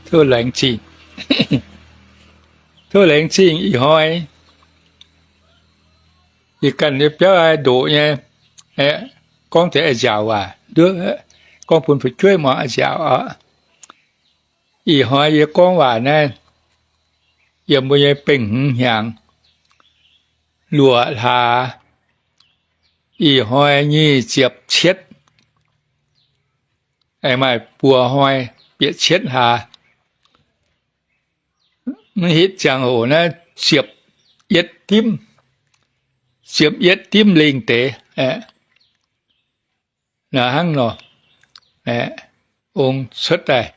Tov laengz zingh. Tov laengz zingh ih hnoi yie ganh nyei biauv aeqv, ndoqc nyei, gorngv deix a'nziaauc waac, gorngv bun fu'jueiv muangx a'nziaauc oc. Ih hnoi yie gorngv waac naaiv yiem mbuo nyei bengh hmz hnyangx luoqc hlaax, ih hnoi nyic ziepc cietv, aengx maaih buo hnoi bieqc cietv hlaax. Mv hitv ziangh hoc naaiv ziepc yietv dimv, ziepc yietv dimv lingh deix naaiv hnangv nor, ong cuotv daaih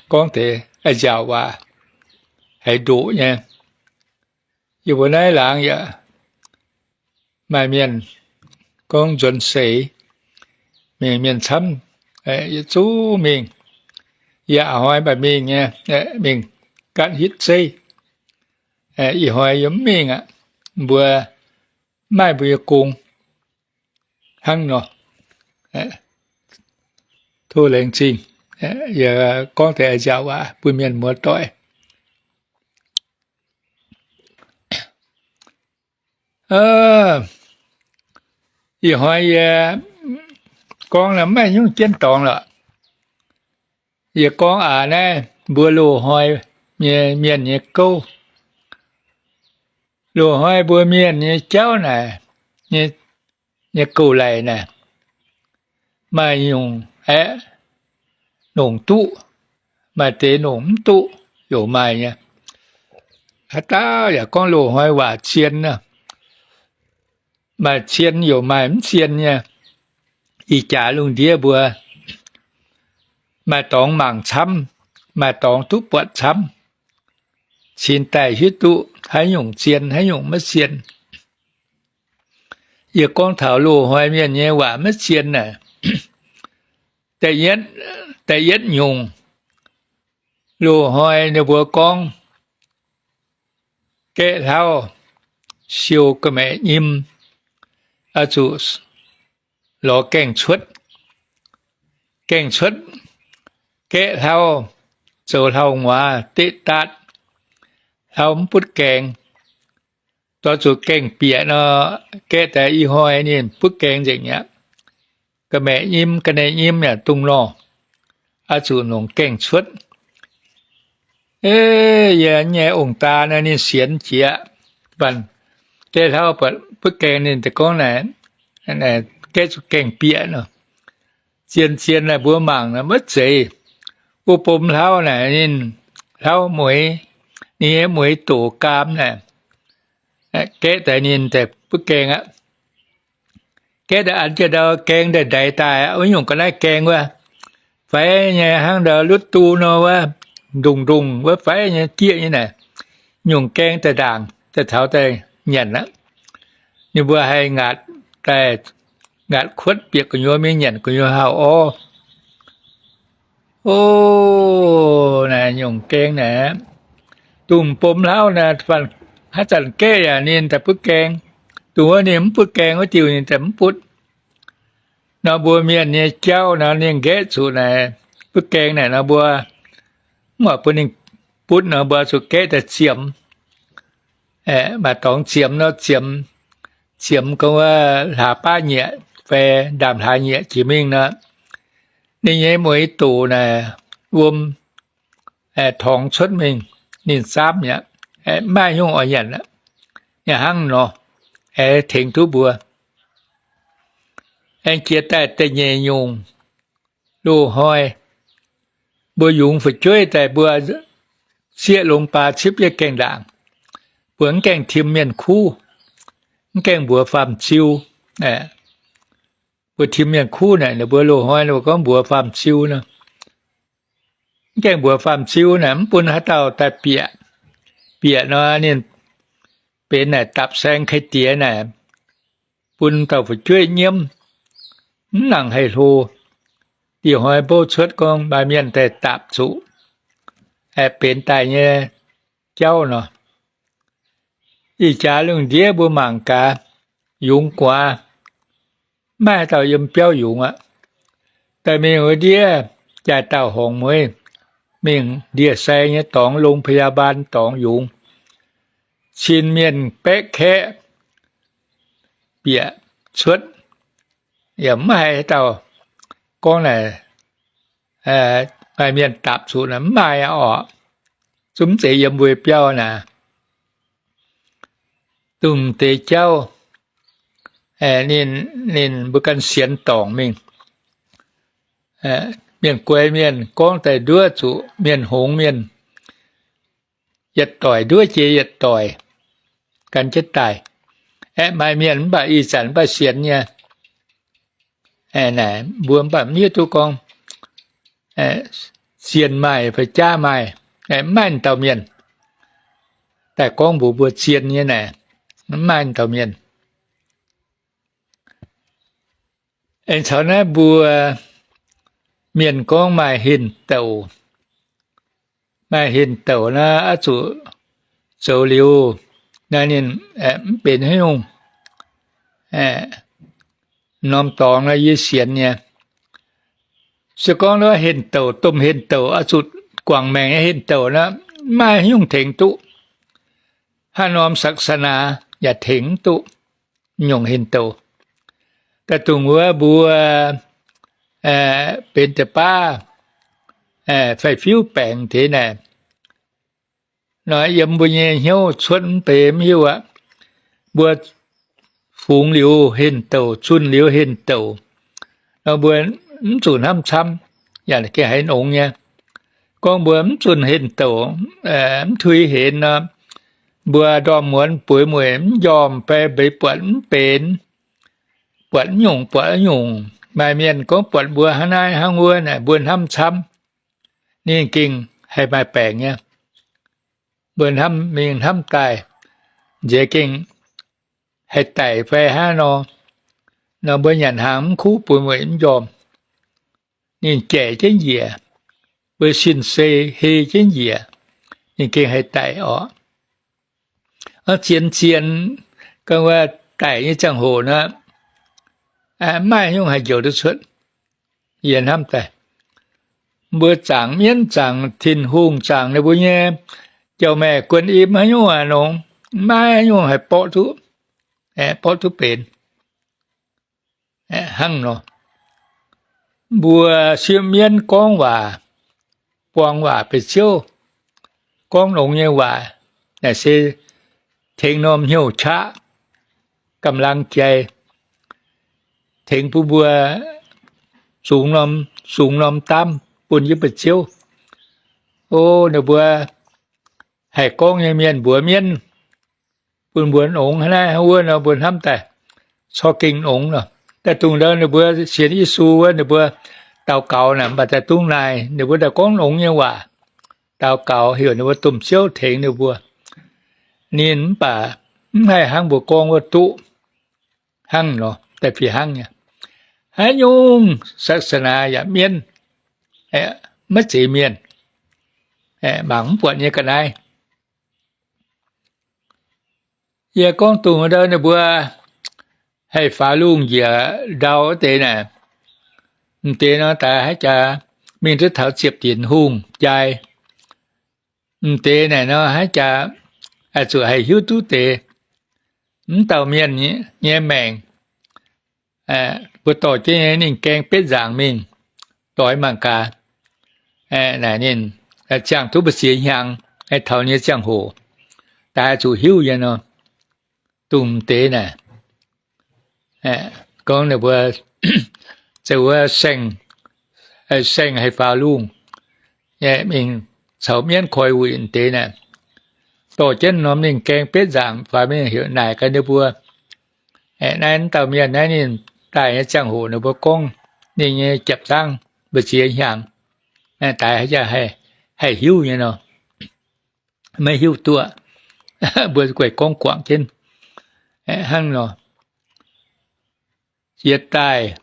gorngv deix a'nziaauc waac haiz ndoqc nyei. Yie mbuo naaiv laangz yaac maaih mienh gorngv nzuonx seix, mienh camv, yietc zungv mingh. Yie a'hnoi maaih mingh nyei, mingh gaatv hitv zeiv. Ih hnoi yie mv mingh aqv, mbuo mv maaih mbuo nyei gong hnangv nor. Tov laengz zingh. Yie gorngv deix a'nziaauc waac bun mienh muoz-doic. Ih hnoi yie gorngv mv maaih nyungc jienv dorngx lorqc. Yie gorngv aax naaiv mbuo loz-hnoi nyei mienh nyei gouv. Loz-hnoi mbuo mienh nyei jauv naaic, nyei gouv-laic naaic, maaih nyungc aeqv, nongc duqv, maaih deix nongc mv duqv, yaac maaih nyei. Haaix dauh yaac gorngv loz-hnoi waac zien, maaih zien yaac maaih mv zien nyei. Ih jaax lungh ndiev mbuo maaih dorngx mangc camv, maaih dorngx duqv buatc camv, cingx daaih hiuv duqv haaix nyungc zien, haaix nyungc maiv zien. Yie gorngv taux loz-hnoi mienh nyei waac maiv zien naaic, da'yietv nyungc, loz-hnoi ninh mbuo gorngv gaeqv hlauv siou ga'maeqc nyim, oix zuqc lorz gaengh cuotv. Gaengh cuotv, gaeqv hlauv, zoux hlauv-nguaaz deqv daatv, hlauv mv butv gaengx, oix zuqc gaengh bieqc nor, gaeqv daaih ih hnoi ninh butv gaengx nzengc aqv. Ga'maeqc nyim, ga'naaiv nyim yaac dongh nor, oix zuqc longc gaengh cuotv. Yie nyei ong-daa naaiv ninh sienx jiex, gaeqv hlauv butv gaengx ninh gorngv naaic, gaeqv zuqc gaengh bieqc nor. Zien-zien naaic mbuo mangc naaic maiv zeiz. Wuov bom hlauv naaic ninh hlauv mueiz, ninh nyei mueiz doqc gaam naaic, gaeqv daaih ninh daaih butv gaengh aqv. Gaeqv daaih an jienv ndau gaeng daaih ndaix daaih, wuov nyungc ga'naaiv gaeng wuov, faix nyei hnangv ndau lutv du nor wuov, ndongc-ndongc wuov faix nyei jieqv nyei naaic, nyungc gaeng daaih ndaangc daaih taux daaih nyanc aqv. Ninh mbuo haih ngaatc daaih, ngaatc kuotv bieqc gu'nyuoz mingh nyanc gu'nyuoz hauh orv. O, naaic nyungc gaeng naaic, dongh bom hlauv naaic, haaix zanc gaeqv yaac ninh daaih butv gaeng. Dongh wuov ninh mv butv gaeng wuov diuh ninh daaih mv butv. Nor mbuo mienh nyei jauv nor ninh nqaeqv zuqc naaic butv gaeng naaic nor mbuo mv oix bun ninh butv nor mbuo zuqc gaeqv daaih ziemx. Maaih dorngx ziemx nor ziemx, ziemx gorngv wuov hlaax baav nyieqc fai ndaamv-hlaax nyieqc jiex mingh nor, ninh nyei mueiz doqc naaic wuom torngx cuotv mingh, ninh zaamv mi'aqv, mv maaih nyungc oix nyanc aqv. Yaac hnangv nor, aengx tengx duqv mbuo. Aengx jiex daaih da'nyeic nyungc, loz-hnoi mbuo yungz fu'jueiv daaih mbuo sieqv longx baa cipv jienv gaengh ndaangc. Mbuo mv gaengh tim mienh kuv, mv gaengh mbuox faam-ziu. Mbuo tim mienh kuv naaic, ninh mbuo loz-hnoi ninh mbuo gorngv mbuox faam-ziu nor. Mv gaengh mbuox faam-ziu naaic, mv bun haaix dauh daaih bieqc. Bieqc nor ninh benx naaic dapc saeng kai-diex naaic, bun dauh fu'jueiv nyiemv, mv nangc haih hlo. Ih hnoi mbouv cuotv gorngv maaih mienh daaih dapc zuqc, aeqv, benx daaih nyei jauv nor. Ih jaax lungh ndiev mbuo mangc gaax, yungz gu'nguaaz, maiv haaix dauh yiem biauv yungz aqv. Daaih mingh wuov ndiev jaaix dauh horngz mueiz, mingh ndie-sai nyei dorngx, โรงพยาบาล dorngx yungz, cin mienh baeqv kaeqv bieqc cuotv, yaac mv haiz haaix dauh gorngv naaic maaih mienh dapc zuqc naaic, mv maaih aqv orqc. Zungv mv zeiz yiem mbuo biauv naaic, dongh deix jauv, ninh, ninh mbuo ganh sienx dorngc mingh. Mienh guai mienh gorngv daaih nduov zuqc mienh hngongx mienh, yietc doic nduov jiex yietc doic, gan jienv daaih. Aeqv, maaih mienh mv baac ih zanc mv baac sienx nyei. Naaic mbuo mv baac mv hiuv duqv gorngv zien maaih fai jaav maaih, mv maaih dauh mienh daaih gorngv mbuox mbuo zien nyei naaic, mv maaih dauh mienh. Aengx caux naaiv mbuo mienh gorngv maaih henh douc, maaih henh douc naaiv oix zuqc zoux liuz, naaiv ninh mv benx haaix nyungc norm dorngx naaiv yie sienx nyei. Se gorngv naaiv henh douc, domh henh douc, oix zuqc guangc maengc nyei henh douc naaiv, mv maaih haaix nyungc tengx duqv. Haaix norm ศาสนา yaac tengx mv duqv nyungc henh douc. Daaih dongh wuov mbuo benx deix baav fai fiuv baengc deix naaic, nor yiem mbuo nyei hnyouv cuotv mv bei mv hiuv aqv. Mbuo fungx liuz henh douc, zunh liuz henh douc, nor mbuo mv zuqc hnamv camv, yaac gengh haiz nongx nyei. Gorngv mbuo mv zunh henh douc, mv tui henx nor, mbuo ndorm muonz bueix mueic mv njormh fai mbeix buatc mv benx, buatc mv nyungc buatc mv nyungc. Maaih mienh gorngv buatc mbuo hnangv naaiv hnangv wuov naaic, mbuo hnamv camv, ninh gengh haih maaih baengc nyei. Mbuo hnamv mingh hnamv daaih, nziex gengh haih daic fai hnangv nor, nor mbuo nyanc hnaangx mv kuv, bueix mueic mv njormh, ninh jaic jienv njiec, mbuo sin-sei hei jienv njiec, ninh gengh haih daic orqc. Zien-zien, ga'naaiv daic nyei ziangh hoc nor, mv maaih haaix nyungc haih njoux duqv cuotv. Yie hnamv daaih, mbuo zaangc mienv, zaangc Tin-Hungh, zaangc ninh mbuo nyei jauv-maeqc guon im haaix nyungc aqv nor, mv maaih haaix nyungc haih borqv duqv, borqv duqv benx. Hnangv nor, mbuo sieqv mienv gorngv waac, buang waac beiv ziouv, gorngv longx nyei waac, naaic se tengx norm hnyouv qaqv, กำลังใจ, tengx bun mbuo zungx norm, zungx norm daamv bun yie beiv ziouv. O, ninh mbuo haih gorngv nyei mienh mbuox mienv, bun mbuo nongx hnangv naaiv hnangv wuov nor, mbuo hnamv daaih corc gengh nongx nor. Daaih dongh ndau ninh mbuo sienx Yesu wuov, ninh mbuo daux gaux naaic, mv baac daaih dungx naaic ninh mbuo daaih gorngv nongx nyei waac. Daux gaux heuc ninh mbuo domh ziouv tengx ninh mbuo. Ninh mv baac mv haih hnangv mbuo gorngv wuov duqv hnangv nor, daaih fih hnangv nyei. Haaix nyungc ศาสนา yaac mienv, maiv zeiz mienh, mangc mv buatc nyei ga'naaiv. Yie gorngv dongh ndau ninh mbuo haih faaux lungh njiec ndau wuov deix naaic, m'deix nor daaih haaix jaax mingh duqv taux ziepc dinc hungh jai. M'deix naaic nor haaix jaax zuqc haih hiuv duqv deix, mv dauh mienh nyei maengc, mbuo dorh jienv ninh gaeng betv nzaangc mingh doix mangc gaax. Naaic ninh ziangh duqv mbu'ziex hnyangx, taux nyei ziangh hoc daaih zuqc hiuv nyei nor, dongh m'deix naaic gorngv ninh mbuo zoux wuov saeng, saeng haih faaux lungh, mingh caux mienv koi wuic deix naaic, dorh jienv norm ninh gaeng betv nzaangc faaux mingh heuc naaic gaax ninh mbuo, naaiv dauh mienh naaiv ninh daaih nyei ziangh hoc ninh mbuo gorngv ninh nyei japv zangv mbu'ziex hnyangx, daaih haih hiuv nyei nor. Maiv hiuv duqv, mbuo guei gorngv guangc jienv hnangv nor. Jiex daaih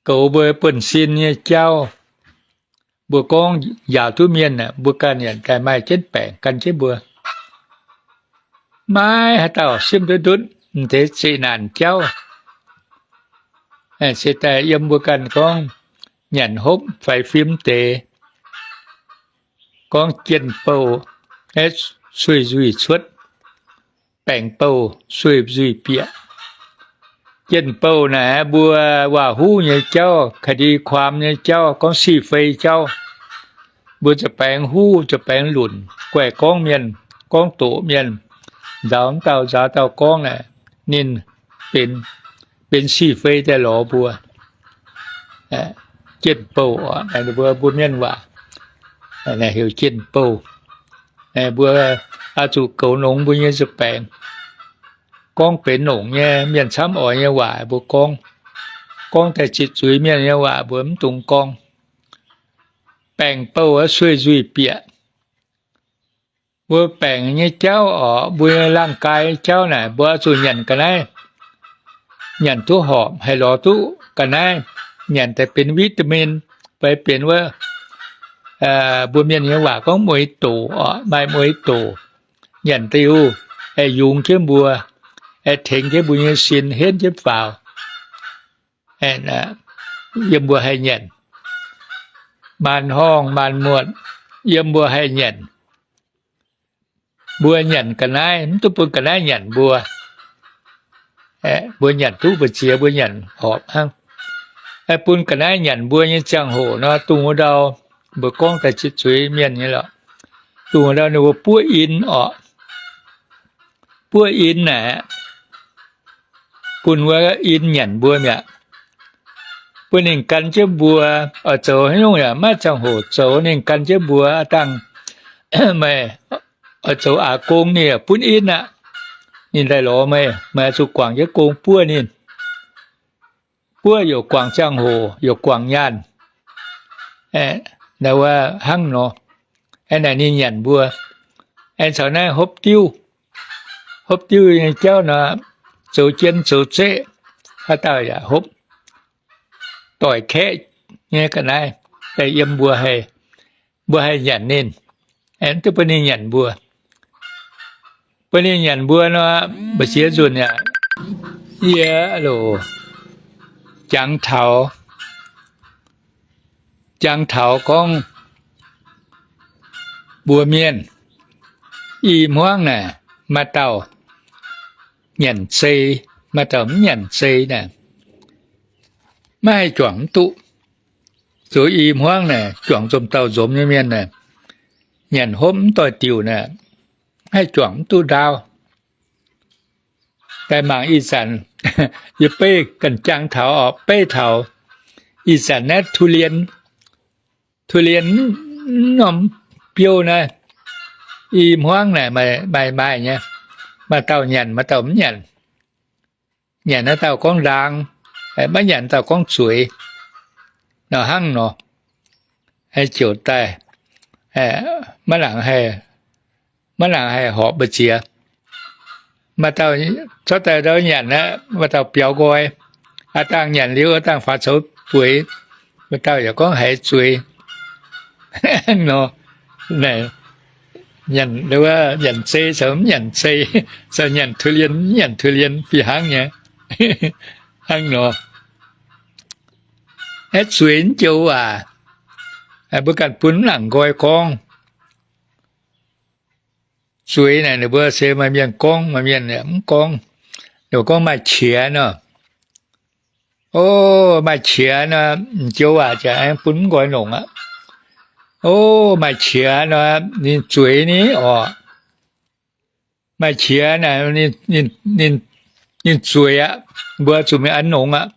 goux mbuo buonv-sin nyei jauv, mbuo gorngv njaaux duqv mienh, mbuo ganh yaac daaih maaih jienv baengc gan jienv mbuo. Maiv haaix dauh simv duqv ndutv m'deix zeqc naanc jauv. Se daaih yiem mbuo ganh gorngv nyanc hopv faix fim deix, gorngv jienh bouh, sueih nzuih cuotv, baengc bouh sueih nzuih bieqc. Jienh bouh naaic mbuo waac-huv nyei jauv, คดีความ nyei jauv, gorngv 是非 jauv. Mbuo za'baengx huv, za'baengx lunc, guaih gorngv mienh, gorngv doqc mienh, nzaaux dauh nzaaux dauh gorngv naaic, ninh benx 是非 daaih lorz mbuo. Jienh bouh oc, mbuo, mbuo mienh waac heuc jienh bouh. Mbuo oix zuqc goux nongx mbuo nyei za'baengx. Gorngv benx longc nyei, mienh camv oix nyei waac mbuo gorngv. Gorngv daaih zitc zuiz mienh nyei waac mbuo mv dungx gorngv. Baengc bouh sueih nzuih bieqc. Mbuo baengc nyei jauv oc, mbuo ร่างกาย jauv naaic mbuo oix zuqc nyanc ga'naaiv, nyanc duqv horpc, haih lorz duqv ga'naaiv, nyanc daaih benx วิตามิน, fai benx wuov, mbuo mienh nyei waac gorngv mueiz doc oc, maaih mueiz doc. Nyanc diuh, aengx yungz jienv mbuo, aengx tengx jienv mbuo nyei sin henv jienv faaux. Yiem mbuo haih nyanc. Maanc horngh maanc muotc, yiem mbuo haih nyanc. Mbuo nyanc ga'naaiv, mv duqv bun ga'naaiv nyanc mbuo. Mbuo nyanc duqv mbu'ziex mbuo nyanc horpc hnangv. Bun ga'naaiv nyanc mbuo nyei ziangh hoc nor, dongh wuov ndau, mbuo gorngv daaih zitc zuiz mienh nyei lorqc. Dongh wuov ndau ninh mbuo buov in oc. Buov in naaic, bun wuov in nyanc mbuo mi'aqv. Bun ninh gan jienv mbuo, oix zoux haaix nyungc yaac maiv ziangh hoc zoux, ninh gan jienv mbuo, aav dangh meih oix zoux aax gong, ninh yaac bun in aqv. Ninh daaih lorz meih, meih oix zuqc guangc jienv gong buov ninh. Buov youc guangc ziangh hoc, youc guangc nyaanh. Naaiv wuov hnangv nor. Aengx naaic ninh nyanc mbuo. Aengx caux naaiv hopv diuv. Hopv diuv nyei jauv nor, zoux jien zoux zeqv, haaix dauh yaac hopv. Doic kaeqv nyei ga'naaiv daaih yiem mbuo haih, mbuo haih nyanc ninh. Aengx duqv bun ninh nyanc mbuo. Bun ninh nyanc mbuo nor, mbu'ziex nzunc yaac, yie loc jangx taux, jangx taux gorngv mbuo mienh i hmuangv naaic, maaih dauh nyanc zei, maaih dauh mv nyanc zei naaic, maiv haih juangc mv duqv. Zoux i hmuangv naaic, juangc nzomc dauh nzomc nyei mienh naaic, nyanc hopv mv doix-diuc naaic, maiv haih juangc mv duqv ndaauv. Daaih mangc ih zanc, yie beiv ganh jangx taux oc, beiv taux ih zanc naaiv ทุเรียน, ทุเรียน norm biouv naaiv, i hmuangv naaic maaih maaih nyei, maaih dauh nyanc, maaih dauh mv nyanc. Nyanc naaiv dauh gorngv ndaang, maiv nyanc dauh gorngv zueiz. Nor hnangv nor, ziouc daaih maiv laangc haih, maiv laangc haih horpc mbu'ziex. Maaih dauh zorqv daaih ndau nyanc aqv, maaih dauh biaux nqoi, aav dangh nyanc liuz aav dangh faaux coux bueix, maaih dauh yaac gorngv haiz zueiz. Nor, nyanc, nyanc zei caux mv nyanc zei, caux nyanc ทุเรียน mv nyanc ทุเรียน fih hnangv nyei. Hnangv nor, aeqv, zueiz mv joux waac, mbuo ganh bun mv laangc nqoi gorngv. Zueiz naaic ninh mbuo se maaih mienh gorngv, maaih mienh mv gorngv. Ninh mbuo gorngv maaih qiex nor. O, maaih qiex nor, m'joux waac ziouc aengx bun mv nqoi longc aqv. O, maaih qiex nor, ninh zueiz ni oc. Maaih qiex naaic, ninh zueiz aqv. Mbuo zuqc mingh an longx aqv.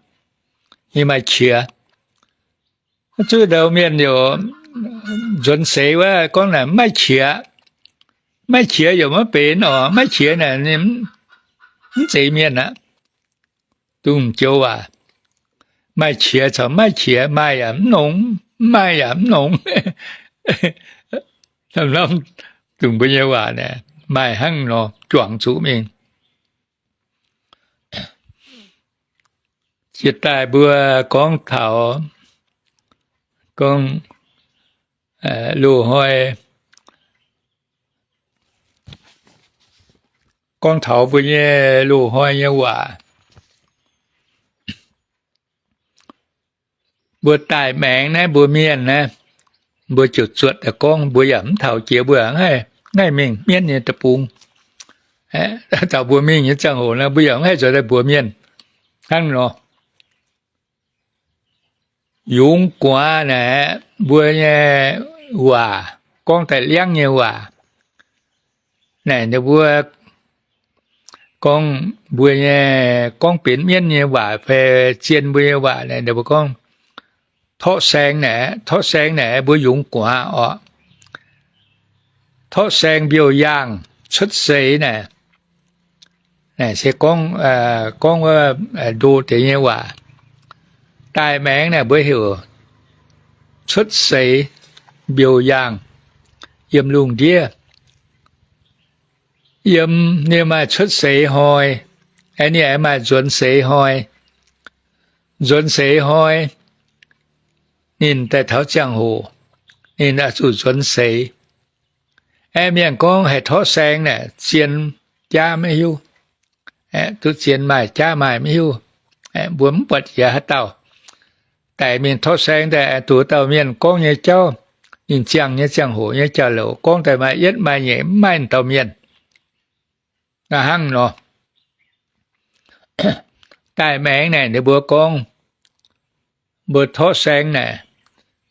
Ninh maaih qiex. Zuqc ndau mienh youc nzuonx seix wuov gorngv naaic maiv qiex. Maiv qiex youc maiv benx oc. Maiv qiex naaic ninh mv zeiz mienh aqv. Dongh m'joux waac, maaih qiex caux maiv qiex, maaih yaac mv longx, mv maaih yaac mv longx. Hnamv-hnamv dongh mbuo nyei waac naaic maaih hnangv nor juangc zuqc mingh. Jiex daaih mbuo gorngv taux, gorngv loz-hnoi, gorngv taux mbuo nyei loz-hnoi nyei waac. Mbuo daaih maengx naaiv mbuo mienh naaiv, Mbuo ziouc zuotc daaih gorngv, mbuo yaac mv taux jiex, mbuo yaac mv haih mingh mienv nyei deic-bung. Taux mbuo mingh nyei ziangh hoc nor, mbuo yaac mv haih nzuonx daaih mbuox mienh hnangv nor. Yungz guaax naaic, mbuo nyei waac gorngv daaih liangv nyei waac. Naaic ninh mbuo gorngv mbuo nyei, gorngv benx mienv nyei waac fai zien mbuo nyei waac naaic, ninh mbuo gorngv torqv saeng naaic, torqv saeng naaic mbuo yungz guaax orqc. Torqv saeng mbiouh yaangh cuotv seix naaic, naaic se gorngv, gorngv wuov ndoh deix nyei waac. Daaih maengx naaic mbuo heuc cuotv seix mbiouh yaangh yiem lungh ndiev. Yiem ninh maaih cuotv seix hnoi, aengx ninh aengx maaih nzuonx seix hnoi. Nzuonx seix hnoi, ninh daaih taux ziangh hoc, ninh oix zuqc nzuonx seix. Aeqv, mienh gorngv haih torqv saeng naaic, zien jaav maiv hiuv. Duqv zien maaih jaav maaih maiv hiuv. Mbuo mv buatc jiex haaix dauh daic mingh torqv saeng daaih, duqv dauh mienh gorngv nyei jauv, ninh ziangh nyei ziangh hoc nyei jauv-louc gorngv daaih maaih yietv maaih nyeic, mv maaih dauh mienh. Hnangv nor, daaih maengx naaic ninh mbuo gorngv, mbuo torqv saeng naaic,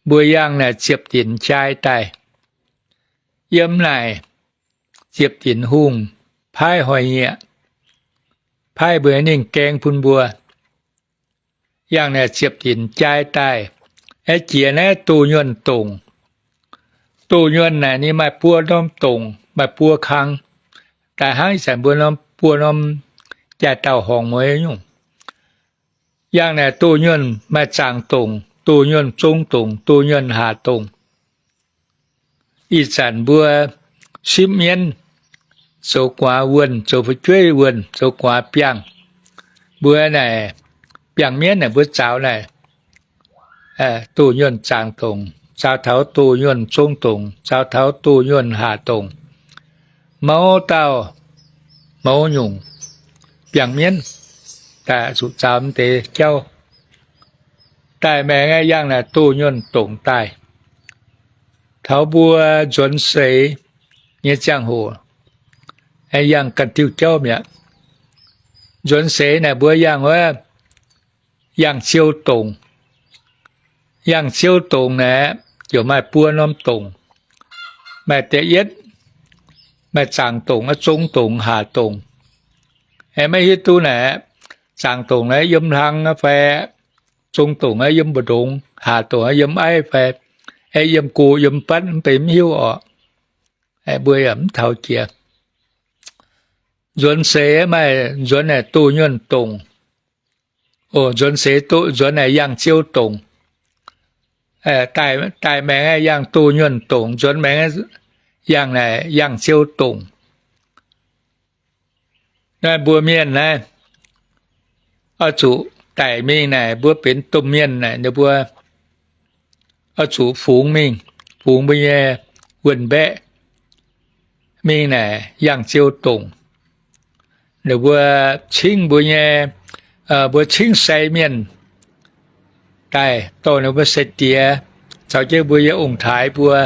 mbuo yangh naaic ziepc dinc jai daaih. Yiem naaic ziepc dinc hungh paaiv hnoi-nyieqc, paaiv mbuo ninh gaeng bun mbuo. Yangh naaic ziepc dinc jai daaih, aeqv, jiex naaiv doh nyuonh dongc. Doh nyuonh naaic ninh maaih buo norm dongc, maaih buo kang. Daaih hnangv ih zanc mbuo norm buo norm jaaix dauh horngc mueiz nyungc. Yangh naaic doh nyuonh maaih zaangc dongc, doh nyuonh zong dongc, doh nyuonh haac dongc. Ih zanc mbuo sipv mienv, zoux guaax wuonh, zoux fu'jueiv wuonh, zoux guaax biangh. Mbuo naaic biangh mienv naaic mbuo zaux naaic, doh nyuonh zaangc dongc, zaux taux doh nyuonh zong dongc, zaux taux doh nyuonh haac dongc. Mouz dauh mouz nyungc biangh mienv daaih zuqc zaux mv deix jauv. Daaih maengx yangh naaic doh nyuonh dongc daaih. Taux mbuo nzuonx seix nyei ziangh hoc, yangh ganh diuh jauv mi'aqv. Nzuonx seix naaic mbuo yangh wuov, yangh ziou dongc. Yangh ziou dongc naaic ziouc maaih buo norm dongc. Maaih da'yietv, maaih zaangc dongc, zong dongc, haac dongc. Maiv hiuv duqv naaic, zaangc dongc naaiv yiem hlang fai, zong dongc naaiv yiem mbu'ndongx, haac dongc naaiv yiem aiv fai, yiem go yiem batv, mv benx mv hiuv orqc. Mbuo yaac mv taux jiex. Nzuonx seix maaih nzuonx naaic doh nyuonh dongc. O, nzuonx seix doh, nzuonx naaic yangh ziou dongc. Daaih maengx yangh doh nyuonh dongc, nzuonx maengx yangh naaic yangh ziou dongc. Naaiv mbuo mienh naaiv oix zuqc daic mingh naaic, mbuo benx domh mienh naaic, ninh mbuo oix zuqc fungx mingh, fungx mbuo nyei wuonh mbaeqv mingh naaic yangh ziou dongc. Ninh mbuo cingv mbuo nyei, mbuo cingv sai mienh daaih dorh ninh mbuo sai-diex caux jienv mbuo nyei ong-taaix mbuo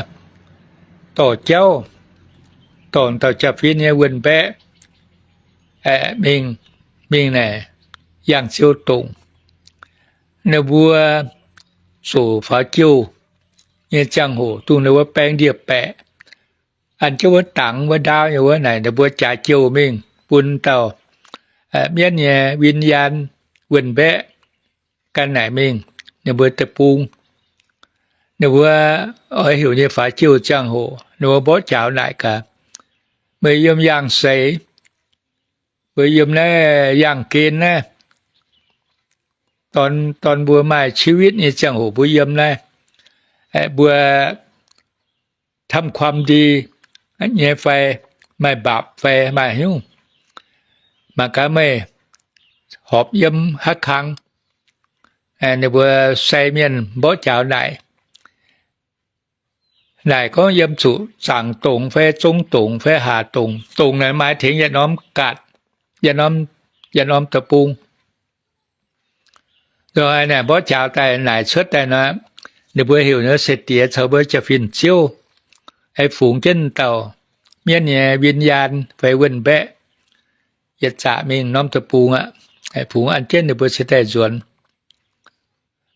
dorh jauv, dorh dauh jaa-fin nyei wuonh mbaeqv mingh, mingh naaic yangh ziou dongc. Ninh mbuo zuqc faaux jiouh nyei ziangh hoc dongh ninh mbuo baeng ndie-baeqc, an jienv wuov dangx wuov ndaauv nyei wuov naaic, ninh mbuo jaax jiouh mingh bun dauh mienv nyei win-yaan wuonh mbaeqv gan naaic mingh ninh mbuo deic-bung. Ninh mbuo oix heuc nyei faaux jiouh ziangh hoc, ninh mbuo mborqv jaax naaic gaax, meih yiem yangh seix, mbuo yiem naaiv yangh gen naaiv, dorn, dorn mbuo maaih ชีวิต nyei ziangh hoc mbuo yiem naaiv, mbuo ทำความดี nyei fai, maaih mbapc fai maaih hnyouv, mangc gaax meih horpc yiem haaix kang. Ninh mbuo sai mienh mborqv jaax naaic, naaic gorngv yiem zuqc zaangc dongc fai zong dongc fai haac dongc. Dongc naaic maaih tengx yietc norm gatc, yietc norm deic-bung. Nor naaic mborqv jaax daaih naaic cuotv daaih nor, ninh mbuo heuc naaiv se diex caux mbuo jaa-fin ziouv, fungx jienv dauh mienv nyei win-yaan fai wuonh mbaeqv yietc zaqc mingh norm deic-bung aqv. Fungx an jienv ninh mbuo cingx daaih nzuonx.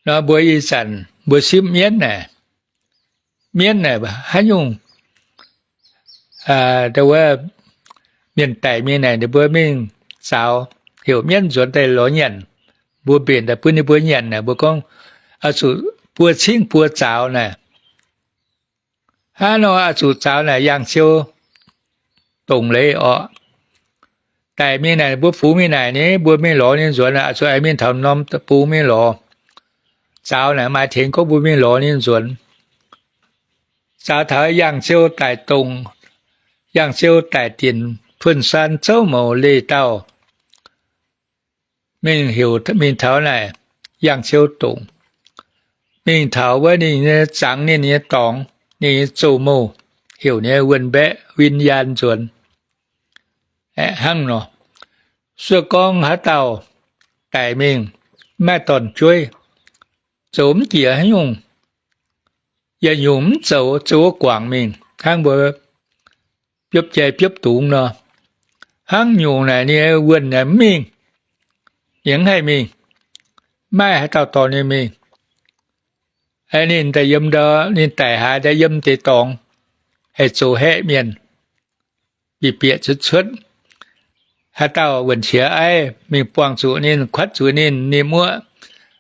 Nor mbuo ih zanc mbuo sipv mienv naaic, mienv naaic haaix nyungc, wuov mienh daic mingh naaic ninh mbuo mingh zaaux, heuc mienv nzuonx daaih lorz nyanc. Mbuo mbenc daaih bun ninh mbuo nyanc naaic, mbuo gorngv, oix zuqc buo cingv buo zaaux naaic. Hnangv nor oix zuqc zaaux naaic yangh ziou dongc leiz orqc. Daic mingh naaic mbuo fungx mingh naaic ni, mbuo mingh lorz ninh nzuonx, oix zuqc aengx mingh taux norm deic-bung mingh lorz. Zaaux naaic maaih tengx gorngv mbuo mingh lorz ninh nzuonx. Zaaux taux yangh ziou daic dongc, yangh ziou daic dinc puon saan zouv mouc leih dauh mingh heuc mingh taux naaic yangh ziou dongc, mingh taux wuov ninh nyei zangx ninh nyei dorngx, ninh nyei zoux mouh, heuc ninh nyei wuonh mbaeqv win-yaan nzuonx. Hnangv nor, sueih gorngv haaix dauh daic mingh, maaih dorn-jueiv, zoux mv jiex haaix nyungc, yietc nyungc mv zoux, zoux wuov guangc mingh hnangv mbuo biopv jai biopv dungz nor. Hnangv nyungc naaic ninh wuonh naaic mv mingh, yie mv haih mingh, maaih haaix dauh dorh ninh mingh. Ninh daaih yiem ndau, ninh daic haaix daaih yiem deix dorngx, haih zoux haeqv mienh, bieqc bieqc cuotv cuotv. Haaix dauh wuonh qiex aiv mingh buangh zuqc ninh, kuatv zuqc ninh, ninh muoqv.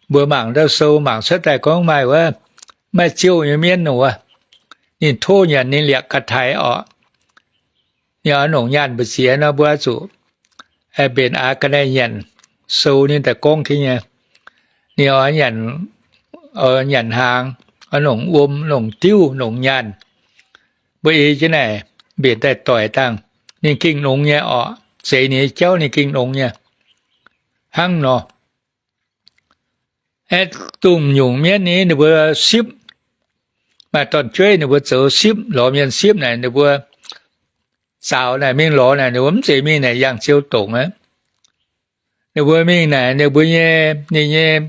Mbuo mangc ndau sou mangc cuotv daaih gorngv maaih wuov, maaih ziouh nyei mienv wuov, ninh tov nyanc ninh liaqc ga'taaix orqc. Ninh oix nongc nyaanh mbu'ziex nor mbuo zuqc mbenc aax ga'naaiv nyanc sou ninh daaih gorngv jienv nyei. Ninh oix nyanc, oix nyanc hnaangx, oix nongc wuom, nongc diuv, nongc nyaanh. Mbuo ei jienv naaic mbenc daaih doic dangh, ninh gengh nongx nyei orqc. Zeiz ninh nyei jauv ninh gengh nongx nyei. Hnangv nor, aeqv, dongh nyungc mienv ni ninh mbuo sipv, maaih dorn-jueiv ninh mbuo zoux sipv, lorz mienh sipv naaic ninh mbuo zaaux naaic mingh lorz naaic ninh mbuo mv zeiz mingh naaic yangh ziou dongc aqv. Ninh mbuo mingh naaic ninh mbuo nyei, ninh nyei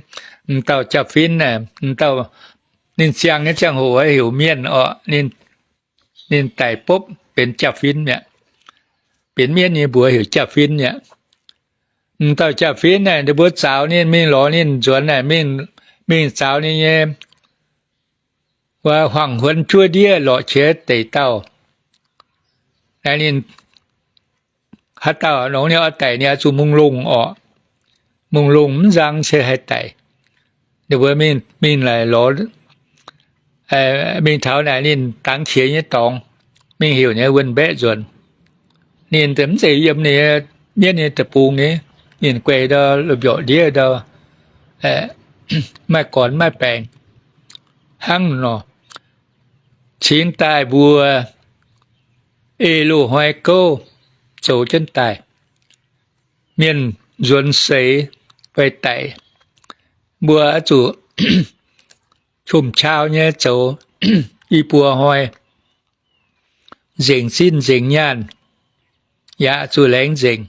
m'dauh jaa-fin naaic, m'dauh, ninh ziangh nyei ziangh hoc heuc mienh orqc, ninh daic bopv benx jaa-fin mi'aqv. Benx mienv nyei mbuox heuc jaa-fin mi'aqv. M'dauh jaa-fin naaic ninh mbuo zaaux ninh mingh lorz ninh nzuonx naaic mingh, mingh zaaux ninh nyei, wuov, huaang-huonx juov ndiev lorqc qiex deic dauh. Naaiv ninh haaix dauh nongx ninh oix daic ninh oix zuqc mungh longh orqc. Mungh longh mv nzang se haih daic. Ninh mbuo mingh, mingh laaix lorz, mingh taux naaic ninh dangx qiex nyei dorngx, mingh heuc ninh wuonh mbaeqv nzuonx. Ninh mv zeiz yiem ninh mienv nyei deic-bung ni, ninh guei ndau, mbiorqc ndiev ndau, maaih gornx maaih baengc. Hnangv nor, cingx daaih mbuo ei loz-hnoi gouv zoux jienv daaih. Mienh nzuonx seix fai daic, mbuo oix zuqc qom-qau nyei zoux i buo hnoi, nzengc zinh nzengc nyaanh, yaac zuqc laengz nzengc.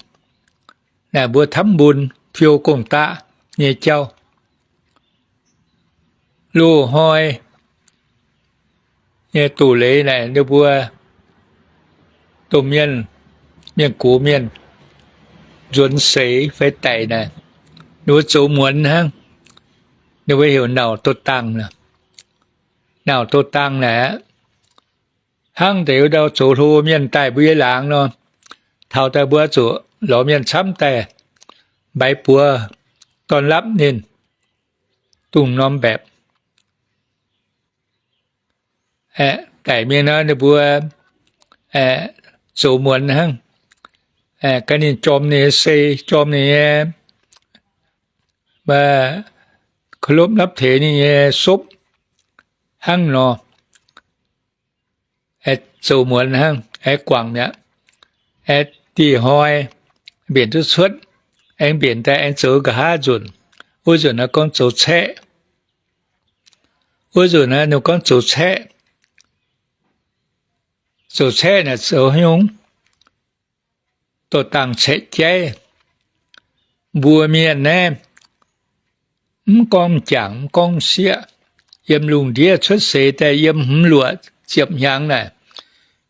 Naaic mbuo ทำบุญ fiou gong-daqv nyei jauv. Loz-hnoi nyei doz-leiz naaic ninh mbuo domh mienh, mienh gox mienh nzuonx seix fai daic naaic, ninh mbuo zoux muonz hnangv. Ninh mbuo heuc nauc doh dangh. Nauc doh dangh naaic aqv, hnangv deix ndau zoux hlo mienh daaih mbuo yie laangz nor, taux daaih mbuo zuqc lorz mienh camv daaih mbaix buoz dorn lapv ninh, dongh norm mbaeqc. Daic mingh nor ninh mbuo zoux muonz hnangv, gan ninh jorm ninh nyei sei, jorm ninh nyei, เคารพนับถือ ninh nyei sopv hnangv nor. Zoux muonz hnangv, aengx guangc mi'aqv. Aengx dih hnoi mbenc duqv cuotv, aengx mbenc daaih aengx zoux nqa'haav nzunc. Wuov nzunc naaiv gorngv zoux caeqv. Wuov nzunc naaiv ninh gorngv zoux caeqv. Zoux caeqv naaic zoux haaix nyungc? Dorh dangh caeqv jaiv. Mbuo mienh naaiv mv gorngv m'jangc mv gorngv m'sieqv, yiem lungh ndiev cuotv seix daaih yiem hmz luoqc ziepc hnyangx naaic,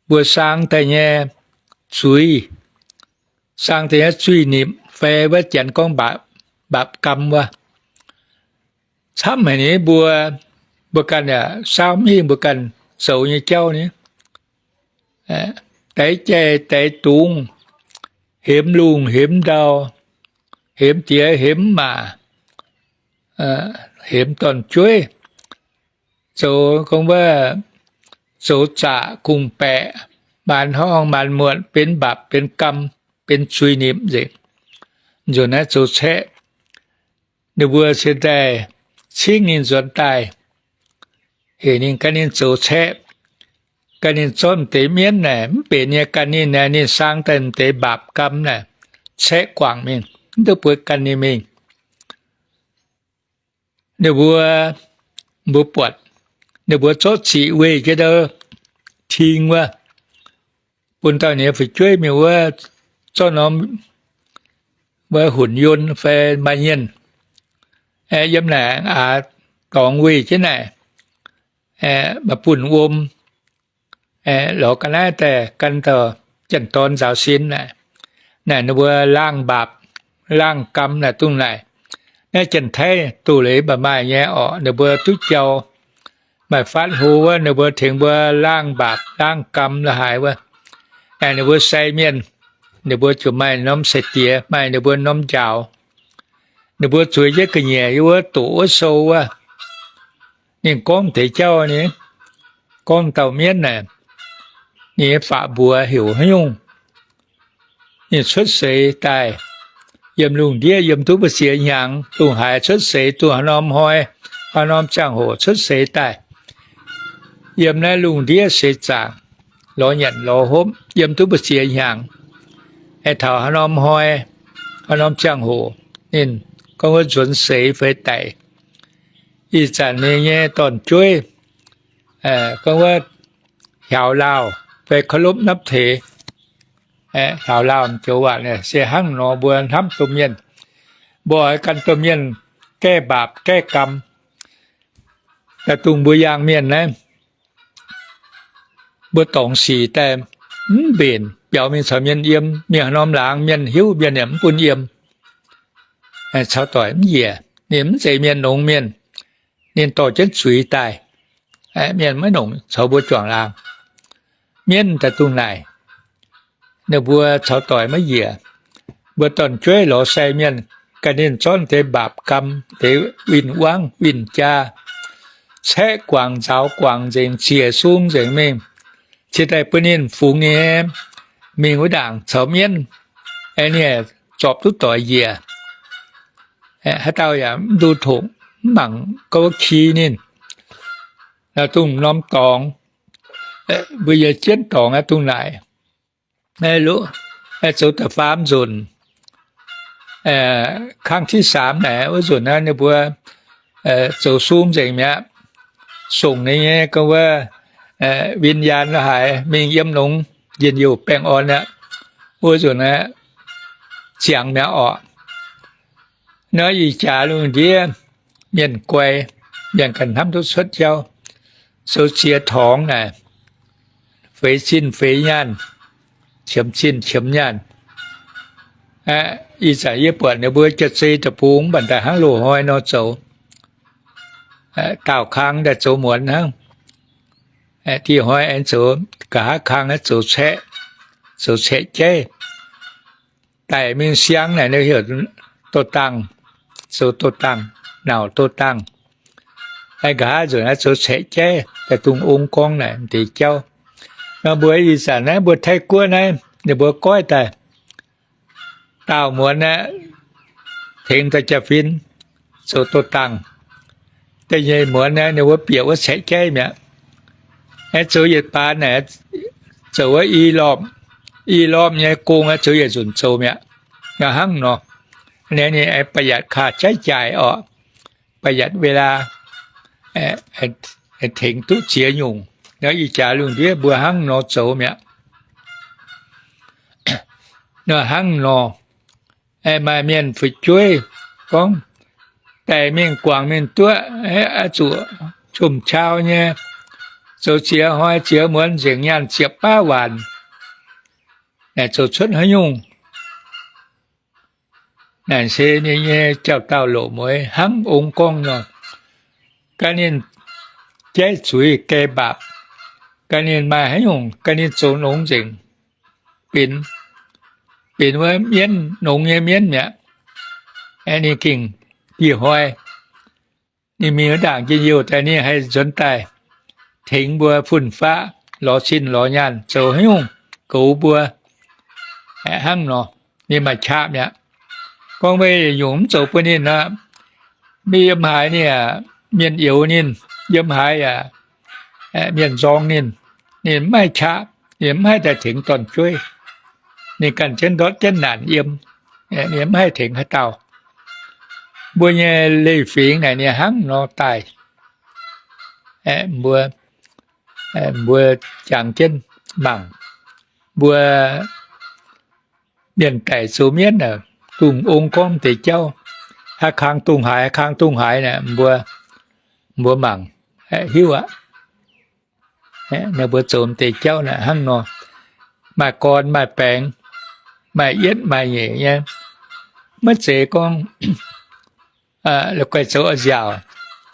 mbuo saang daaih nyei zuiz, saang daaih nyei zuiz-nipc fai wuov janx gorngv mbaapc, mbaapc gam wuov, camv haic nyei mbuo, mbuo ganh yaac saauv mv hingh mbuo ganh zoux nyei jauv ni. Daix jai daix dungz, hemx lungh hemx ndau, hemx diex hemx maac, hemx dorn-jueiv, zoux gorngv wuov, zoux zaqc kungx-baeqc, maanz horngh maanz muotc, benx mbapc benx gam, benx zuiz-nipc nzengc. Nzunc naaiv zoux caeqv, ninh mbuo cingx daaih cingv ninh nzuonx daaih, heuc ninh gan ninh zoux caeqv, gan ninh zorqv m'deix mienv naaic mv benx nyei gan ninh naaic, ninh saang daaih m'deix mbapc gam naaic, caeqv guangc mingh, mv duqv bueix gan ninh mingh. Ninh mbuo, mbuo buatc, ninh mbuo zorqv ziqc weih jienv ndau ting wuov, bun dauh nyei fu'jueiv mingh wuov, zorqv norm wuov hunc yon fai maaih nyienh, yiem naaic aax dorngx weih jienv naaic, maaih bunh wuom, lorz ga'naaiv daaih gan dauh janx-dorn nzaaux sin naaic. Naaic ninh mbuo laangh mbapc, laangh gam naaic dongh naaic. Naaiv Janx-Taiv doz-leiz mba'maaih nyei orqc, ninh mbuo duqv jauv, maaih faatv hlo wuov, ninh mbuo tengx mbuo laangh mbapc laangh gam la'haaix wuov. Naaic ninh mbuo sai mienh, ninh mbuo ziouc maaih norm sai-diex, maaih ninh mbuo norm njaaux. Ninh mbuo zueiz jienv ga'nyiec yiem wuov doqc wuov sou wuov. Ninh gorngv deix jauv ni, gorngv dauh mienv naaic, ninh nyei faqv mbuox heuc haaix nyungc. Ninh cuotv seix daaih, yiem lungh ndiev yiem duqv mbu'ziex hnyangx, dongh haaix cuotv seix, dongh haaix norm hnoi, haaix norm ziangh hoc cuotv seix daaih, yiem naaiv lungh ndiev seix zaangc, lorz nyanc lorz hopv, yiem duqv mbu'ziex hnyangx, aengx taux haaix norm hnoi, haaix norm ziangh hoc, ninh gorngv wuov nzuonx seix fai daic. Ih zanc ninh nyei dorn-jueiv gorngv wuov hiaaux laauh fai เคารพนับถือ, hiaaux laauh joux waac se hnangv nor mbuo hnamv domh mienh, mbuo oix gan domh mienh gaeqv mbaapc gaeqv gam. Daaih dongh mbuo yangh mienh naaiv, mbuo dorngx sic daaih mv mbenc, biaux mingh caux mienh yiem, mingh haaix norm laangz mienh hiuv mienh yaac mv bun yiem. Caux doic mv njiec, ninh mv zeiz mienh longx mienh, ninh dorh jienv zuiz daaih, mienh maiv nongc caux mbuo juangc laangz. Mienv daaih dongh naaic, ninh mbuo caux doic maiv njiec. Mbuo dorn-jueiv lorz sai mienh, ganh ninh zorqv deix mbaapc gam, deix win-wangv win-jaa, caeqv guangc nzaaux guangc nzengc, ziec sung nzengc mingh, cingx daaih bun ninh fungx nyei, mingh wuov ndaangc caux mienv, ninh zorpc duqv doic njiec. Haaix dauh yaac mv nduqc tongc, mv mangc gouv ki ninh. Dongh norm dorngx, mbuo yiem jienv dorngx aqv dongh naaic. Zoux da'faam nzunc, ครั้งที่สาม naaic wuov nzunc naaiv ninh mbuo zoux sung nzengc mi'aqv. Songc ninh nyei gorngv wuov วิญญาณ la'haaix mingh yiem longx njien-youh baengh orn aqv. Wuov nzunc naaiv ziangx mi'aqv orqc. Naaiv ih jaax lungh ndiev mienh guai, mienh ganh hnamv duqv cuotv jauv, zoux ziex torngx naaic, feix zinh feix nyaanh, qiemx zinh qiemx nyaanh. Ih zanc yie buatc ninh mbuo jaav-zei deic-bung mv baac daaih hnangv loz-hnoi nor zoux. Daauh kang daaih zoux muonz hnangv. Dieh hnoi aengx zoux, nqa'haav kang aengx zoux caeqv, zoux caeqv jaiv. Daic mingh siang naaic ninh heuc doh dangh, zoux doh dangh, nauc doh dangh. Nqa'haav nzunc naaiv zoux caeqv jaiv daaih dongh ong gorngv naaic m'deix jauv. Nor mbuo ih zanc naaiv mbuo Taiv-Guoqv naaiv ninh mbuo goiv daaih daauh muonz aeqv, tengx daaih jaa-fin zoux doh dangh. Da'nyeic muonz aeqv, ninh mbuo bieqc wuov caeqv jaiv mi'aqv. Aeqv, zoux yietc baan aeqv, zoux wuov i lorph, i lorph nyei gong aeqv, zoux yietc nzunc zoux mi'aqv. Nor hnangv nor, ninh aengx ประหยัด ค่าใช้จ่าย orqc, ประหยัด เวลา, tengx duqv ziex nyungc. Nor ih jaax lungh ndiev mbuo hnangv nor zoux mi'aqv. Nor hnangv nor, maaih mienh fu'jueiv gorngv, daic mingh guangc mingh duqv, oix zuqc zomc qau nyei, zoux ziex hnoi ziex muonz nzengc nyaanh ziepc baav waanc, naaic zoux cuotv haaix nyungc? Naaic se ninh nyei jauv-daauh loc mueiz hnangv ong gorngv nor. Ga'naaiv ninh jaiv zuiz gae mbaapc, ga'naaiv ninh maaih haaix nyungc, ga'naaiv ninh zoux nongx nzengc, benx, benx wuov mienv, nongx nyei mienv mi'aqv. Ninh gengh dieh hnoi ninh mingh wuov ndaangc njien-youh daaih, ninh haih nzuonx daaih tengx mbuo fun-faqv lorz cin lorz nyaanh zoux haaix nyungc goux mbuo. Hnangv nor, ninh maaih qaqv mi'aqv. Gorngv meih nyungc mv zoux bun ninh aqv, meih yiem haaix ninh yaac mienh youx ninh, yiem haaix yaac mienh nzorng ninh, ninh mv maaih qaqv, ninh mv haih daaih tengx dorn-jueiv. Ninh ganh jienv ndortv jienv naanc yiem, ninh mv haih tengx haaix dauh. Mbuo nyei leiz-fingx naaic ninh hnangv nor daaih. Mbuo, mbuo jangx jienv mangc, mbuo mienh daic zoux mienv, dongh ong gorngv deix jauv, haaix kang dongh haaix, haaix kang dongh haaix naaic, mbuo, mbuo mangc, hiuv aqv. Ninh mbuo zoux deix jauv naaic hnangv nor, maaih gorn maaih baengx, maaih yietv maaih nyeic nyei. Maiv zeiz gorngv la'guaih zoux a'nziaauc,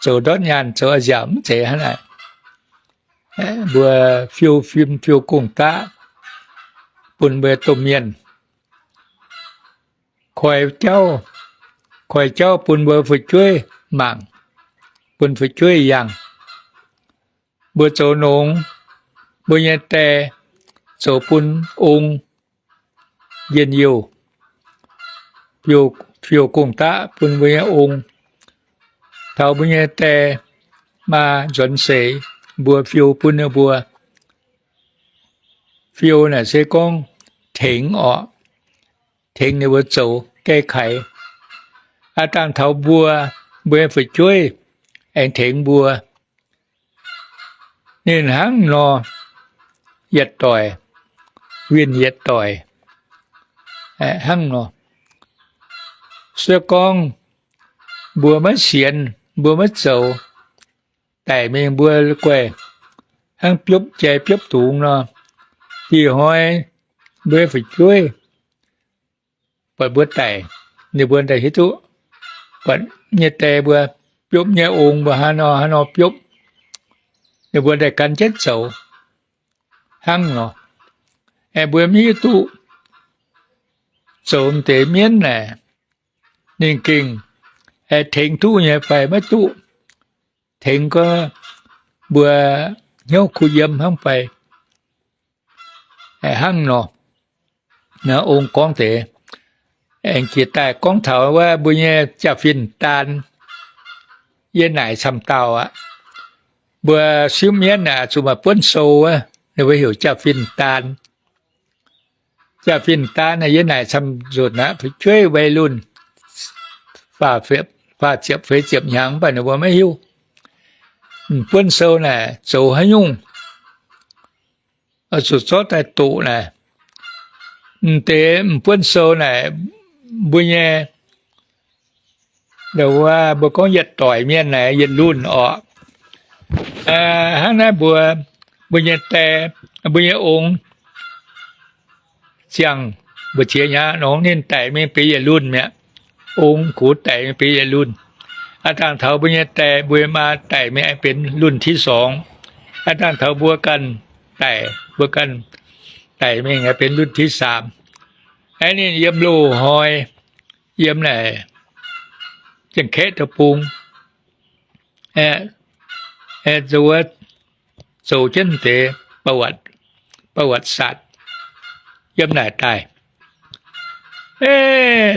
zoux ndortv nyaanh zoux a'nziaauc, mv zeiz hnangv naaic. Mbuo fiou fim fiou gong-daqv bun mbuo domh mienh, koi jauv, koi jauv bun mbuo fu'jueiv mangc, bun fu'jueiv yangh. Mbuo zoux nongx, mbuo nyei die zoux bun ong njien-youh, fiou gong-daqv bun mbuo nyei ong. Taux mbuo nyei die maa nzuonx seix, mbuo fiou bun ninh mbuo. Fiou naaic se gorngv tengx orqc, tengx ninh mbuo zoux gaekaix. Aav dangh taux mbuo, mbuo nyei fu'jueiv aengx tengx mbuo. Ninh hnangv nor yietc doic winh yietc doic hnangv nor. Se gorngv mbuo maiv sienx, mbuo maiv zoux, daic mingh mbuo guaih hnangv biopv jai biopv dungz nor, dieh hnoi mbuo nyei fu'jueiv buatc mbuo daic, ninh mbuo daaih hiuv duqv buatc nyei die mbuo, biopv nyei ong mbuo hnangv nor hnangv nor biopv, ninh mbuo daaih gan jienv zoux hnangv nor. Aengx mbuo mv hiuv duqv zoux deix mienv naaic, ninh gengh tengx duqv nyei fai maiv duqv, tengx gorngv mbuo hnyouv kuh yiem hnangv fai hnangv nor. Ong gorngv deix, aengx jiex daaih gorngv taux wuov mbuo nyei jaa-fin daan, yie naaic camv dauh aqv. Mbuo simv mienv naaic zuqc maaih buonv sou wuov, ninh mbuo heuc jaa-fin daan. Jaa-fin daan naaic yie naaic camv nzunc aqv, fu'jueiv วัยรุ่น faah ziepc feix ziepc hnyangx mv baac ninh mbuo maiv hiuv m'buonv sou naaic zoux haaix nyungc, zuqc zorqv daaih doqc naaic. M'deix m'buonv sou naaic mbuo nyei, wuov mbuo gorngv yietc doic mienh naaic yietc lunh orqc. Hnangv naaiv mbuo, mbuo nyei die, mbuo nyei ong ziangh mbu'ziex nyei nor ninh daic mingh benx yietc lunh mi'aqv. Ong gux daic mingh benx yietc lunh. Aav dangh taux mbuo nyei die, mbuo maa daic mingh aengx benx lunh ที่สอง. Aav dangh taux mbuo ganh daic, mbuo ganh daic mingh aengx benx lunh ที่สาม. Aeqv, ninh yiem loz-hnoi, yiem naaic Janx-Kaeqv deic-bung, aeqv, zoux jienv deix ประวัติศาสตร์ yiem naaic daaih.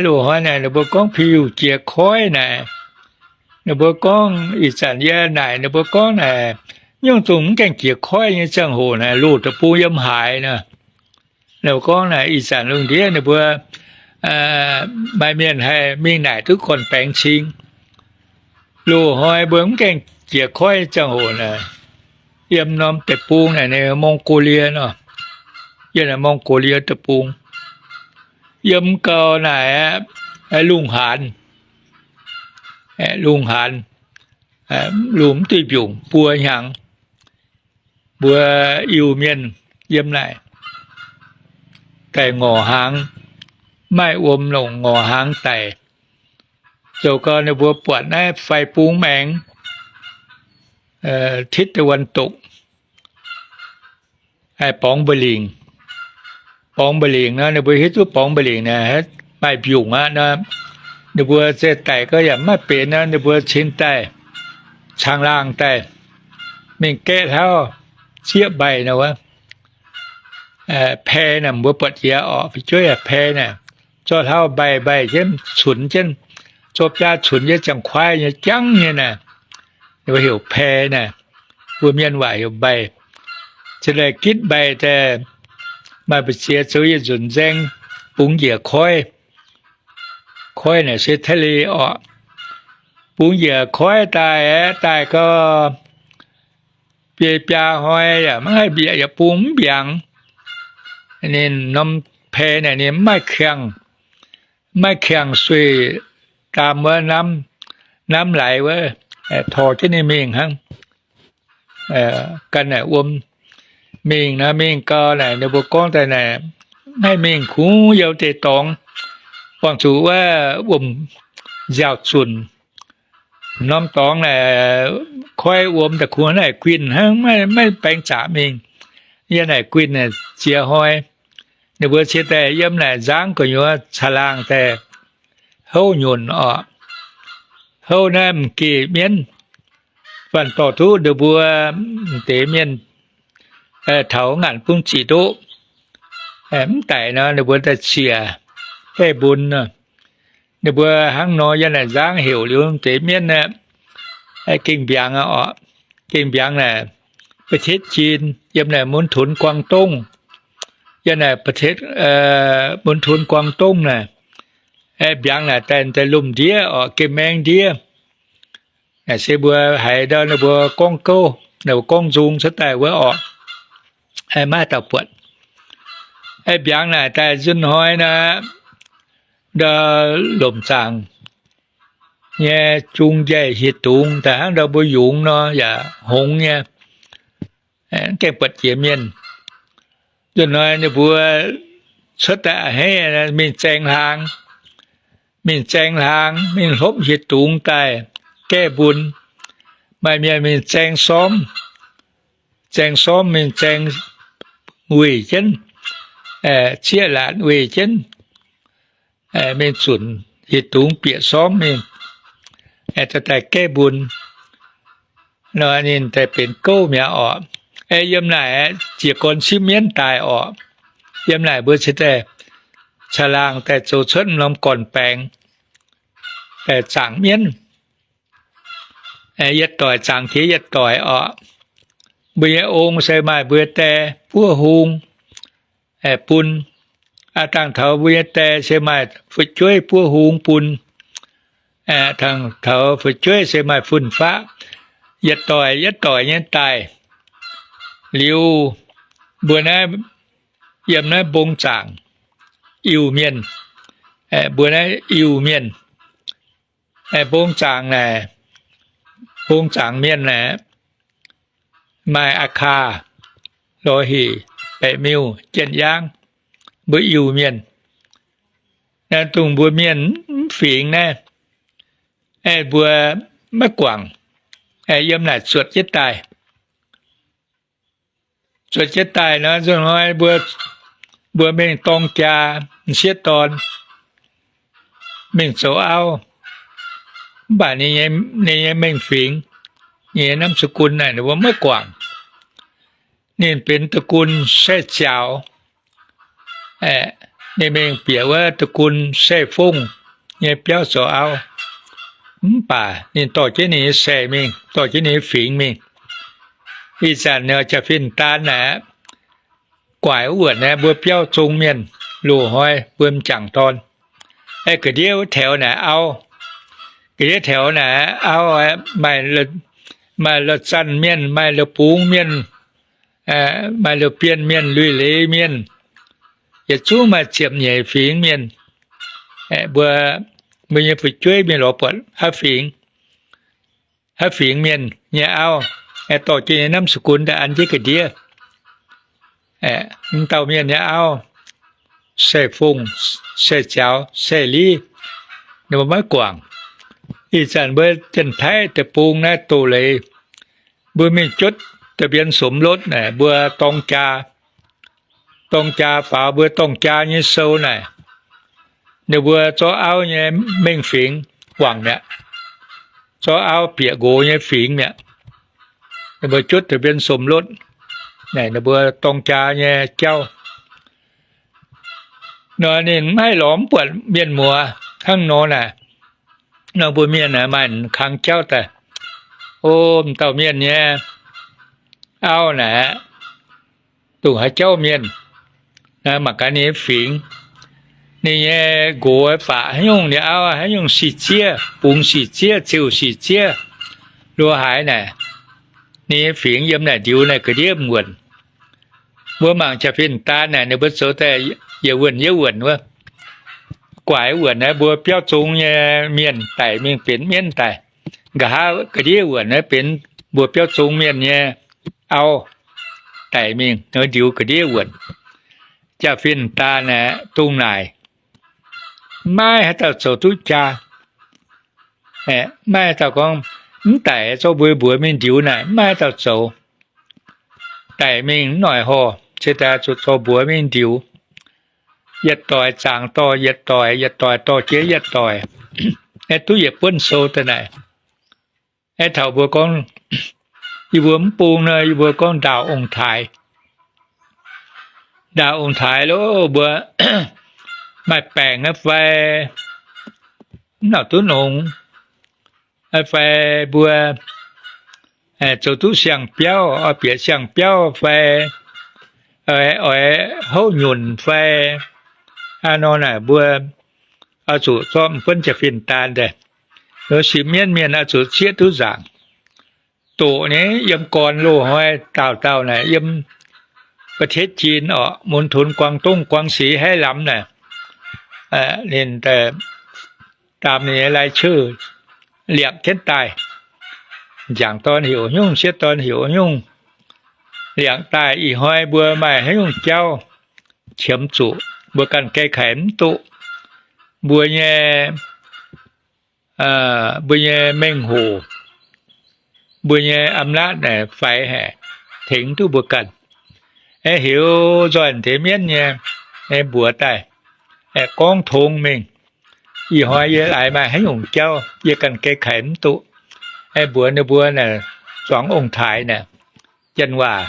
Loz-hnoi naaic ninh mbuo gorngv ผีอยู่เจียงคอย naaic, ninh mbuo gorngv ih zanc yie naaic ninh mbuo gorngv naaic, nyungc dongh mv gaengh เจียงคอย nyei ziangh hoc naaic, loz deic-bung yiem haaix nor. Ninh mbuo gorngv naaic ih zanc lungh ndiev ninh mbuo maaih mienh haih mingh naaic duqv gorn-baengx cing. Loz-hnoi mbuo mv gaengh เจียงคอย ziangh hoc naaic, yiem norm deic-bung naaic, Mongolia nor, yiem naaic Mongolia deic-bung, yiem gau naaic aqv, lungh haanz, lungh haanz. lungh mv duih mbiungc buo hnyangx. Mbuo Iu-Mienh yiem naaic daic ngorc hnaangx, maaih wuom longc ngorc hnaangx daic. Zoux gau ninh mbuo buatc naaiv fai bung maengx, ทิศตะวันตก, borngz mba'lingc. Borngz mba'lingc nor, ninh mbuo hiuv duqv borngz mba'lingc naaic maaih mbiungc aqv nor, ninh mbuo se daic gau yaac maiv benx nor, ninh mbuo cingx daaih caangh laangh daaih mingh gaeqv hlauv zieqv mbaih nor wuov. Pae naaic mbuo buatc jiex orqc, fu'jueiv pae naaic, zorqv hlauv mbaih mbaih jienv cunx jienv, zorqv biaa cunx jienv ziangh kuaaiv nyei jangv nyei naaic, ninh mbuo heuc pae naaic. Mbuo mienh waac heuc mbaih. Cingx daaih gitv mbaih daaih, maaih mbu'ziex zoux yietc nzunc nzaeng, bungx njiec koiv. Koiv naaic se ทะเล orqc. Bungx njiec koiv daaih aeqv, daaih gau biei biaa hnoi yaac maiv haih mbiaangx, yaac bung mv mbiaangx. Ninh norm pae naaic ninh mv maaih kiangh, mv maaih kiangh sueih daam wuov, น้ำไหล wuov, tor jienv ninh mingh hnangv. Ganh naaic wuom mingh nor, mingh gau naaic ninh mbuo gorngv daaih naaic, maiv haih mingh, kungx yiem deix dorngx, buangh zuqc wuov wuom nziaaux zunc. Norm dorngx naaic koiv wuom daaih kungx naaic guinh hnangv, maiv baeng zaqc mingh. Yiem naaic guinh ziex hnoi, ninh mbuo cingx daaih yiem naaic nzangv gu'nyuoz caangh laangh daaih houv nyunc orqc. Houv naaiv m'geh mienv, faanh dorh duqv ninh mbuo m'deix mienh taux ngaanc bun zic ndoqv. Mv daic nor ninh mbuo daaih ziec gaeqv mbun. Ninh mbuo hnangv nor yiem naaic nzangv heuc liuz m'deix mienv aeqv, gengh mbiaangx orqc. Gengh mbiaangx naaic ประเทศจีน, yiem naaic มณฑลกวางตุ้ง, yiem naaic ประเทศ มณฑลกวางตุ้ง naaic, mbiaangx naaic daaih lomh ndiev orqc, gemh maeng ndiev. Naaic se mbuo haiz ndau ninh mbuo gorngv gouv, ninh mbuo gorngv nzung cuotv daaih wuov orqc. Maiv dauh buatc. Mbiaangx naaic daaih nzunc hnoi naaic, ndau lomc zaangc nyei jung njaih hieh dungz daaih hnangv ndau mbuo yungz nor yaac hngongx nyei, mv gaengh buatc jiex mienh. Nzunc hnoi ninh mbuo cuotv daaih a'hneiv mingh zaeng hlaang, mingh zaeng hlaang, mingh hlopv hieh dungz daaih gaeqv mbun. Maaih mienh mingh zaeng sormv, zaeng sormv mingh zaeng weih jienv, zieqv laatc weih jienv, mingh zunc hieh dungz bieqc sormv mingh, daaih gaeqv mbun. Nor ninh daaih benx gouv mi'aqv orqc. Yiem naaic jiez gorn simv mienv daaih orqc. Yiem naaic mbuo cingx daaih caangh laangh daaih zoux cuotv norm gorn-baengx, daaih zaangc mienv. Yietc doic zaangc jiex yietc doic orqc. Mbuo nyei ong se maaih mbuo die buov hung bun. Dangh taux mbuo nyei die se maaih fu'jueiv buov hung bun. Dangh taux fu'jueiv se maaih fun-faqv. Yietc doic yietc doic nyei daaih. Liuz mbuo naaiv yiem naaiv mbong zaangc, Iu-Mienh, mbuo naaiv Iu-Mienh, mbong zaangc naaic, mbong zaangc mienh naaic, maaih Aa Kaa, Lorz-Heh, Baeqc Miuh, Jien-Yaangv, mbuo Iu-Mienh. Naaiv dongh mbuo mienh mv fingx naaiv, mbuo maiv guangc, yiem naaic zuotc jienv daaih. Zuotc jienv daaih nor, nzunc hnoi mbuo, mbuo mingh dorng jaa m'sieqv dorn, mingh zoux auv. Mv baac ninh nyei mengh fingx, ninh nyei นามสกุล naaic ninh mbuo maiv guangc. Ninh benx ตระกูล Saeh-Ziaaux. Ninh mingh bieqc wuov ตระกูล Saeh-Fongv nyei biauv zoux auv. Mv baac ninh dorh jienv ninh nyei saeh mingh, dorh jienv ninh nyei fingx mingh. Ih zanc ninh jaa-fin daan naaic, guaaic wuov wuonc naaiv mbuo biauv zong mienh, loz-hnoi mbuo m'jangc dorn, ga'ndiev taux naaic auv, ga'ndiev taux naaic auv, maaih La'zanc mienh, maaih La'bungx mienh, maaih La'bienh mienh, Lui-Leiz mienh, yietc zungv maaih ziepc nyeic fingx mienh. Mbuo, mbuo nyei fu'jueiv mingh lorz buatc haaix fingx. haaix fingx mienh nyei auv, dorh jienv nyei นามสกุล daaih an jienv ga'ndiev. M'dauh mienh nyei auv, se fongh, se ziaaux, se liv, ninh mbuo maiv guangc. Ih zanc mbuo Janx-Taiv deic-bung naaiv doz-leiz, mbuo mingh jotv ทะเบียนสมรส naaic, mbuo dorng jaa, dorng jaa faaux mbuo dorng jaa nyei sou naaic, ninh mbuo zorqv auv nyei mengh fingx guangc mi'aqv, zorqv auv bieqc nqox nyei fingx mi'aqv. Ninh mbuo jotv ทะเบียนสมรส naaic, ninh mbuo dorng jaa nyei jauv. Nor ninh maiv haih lorz mv buatc mienh muoz hnangv nor naaic. Nor mbuo mienh maaih kangx jauv daaih. O, m'dauh mienh nyei auv naaic, dongh haaix jauv mienh, mangc gaax ninh nyei fingx, ninh nyei nqox faqv haaix nyungc, ninh auv haaix nyungc sic zieqv, bungx sic zieqv, ziouc sic zieqv, lo haaix naaic, ninh nyei fingx yiem naaic ndiux naaic ga'ndiev wuonc. Mbuo mangc jaa-fin daan naaic, ninh mbuo zoux daaih yietc wuonh yietc wuonh wuov, guaix wuonh naaiv mbuo biauv zong nyei mienh daic mingh benx mienv daic. Nqa'haav ga'ndiev wuonh naaiv benx mbuo biauv zong mienh nyei auv daic mingh, ndiux ga'ndiev wuonh. Jaa-fin daan aeqv, dongh naaic maiv haaix dauh zoux duqv jaa. Maiv haaix dauh gorngv mv daic zorqv mbuo mbuox mingh ndiux naaic, maiv haaix dauh zoux. Daic mingh mv noic horh, cingx daaih zuqc zorqv mbuox mingh ndiux. Yietc doic zaangc dorh yietc doic, yietc doic dorh jienv yietc doic. Aeqv, duqv yietc buonv sou daaih naaic. Aeqv, taux mbuo gorngv, yie mbuo mv bung nor, yie mbuo gorngv ndaauh ong-taaix. Ndaauh ong-taaix loh, mbuo maaih baengc fai mv nauc duqv nongx, fai mbuo zoux duqv siang-biauv, oix bieqc siang-biauv fai oix houv nyunc fai hnangv nor naaic, mbuo oix zuqc zorqv m'buonv jaa-fin daan daaih. Sipv mienv mienh oix zuqc zieqv duqv nzaangc. Doqc nyei yiem gorn loz-hnoi dauh dauh naaic, yiem ประเทศจีน orqc, มณฑลกวางตุ้ง Guangxi, haiv lamz naaic, ninh daam ninh nyei รายชื่อ liangc jienv daaih. M'jangc dorn heuc nyungc, sieqv dorn heuc nyungc, liangc daaih. Ih hnoi mbuo maaih haaix nyungc jauv qiemx zuqc, mbuo ganh แก้ไข mv duqv. Mbuo nyei, mbuo nyei mengh hoc, mbuo nyei อำนาจ naaic faix haic, tengx duqv mbuo ganh. Aeqv, heuc nzoih deix mienv nyei, aeqv, mbuox daaih, aeqv, gorngv tong mingh. Ih hnoi yie laaix maaih haaix nyungc jauv yie ganh แก้ไข mv duqv. Aeqv, mbuox ninh mbuo naaic, zuangx ong-taaix naaic, janx waac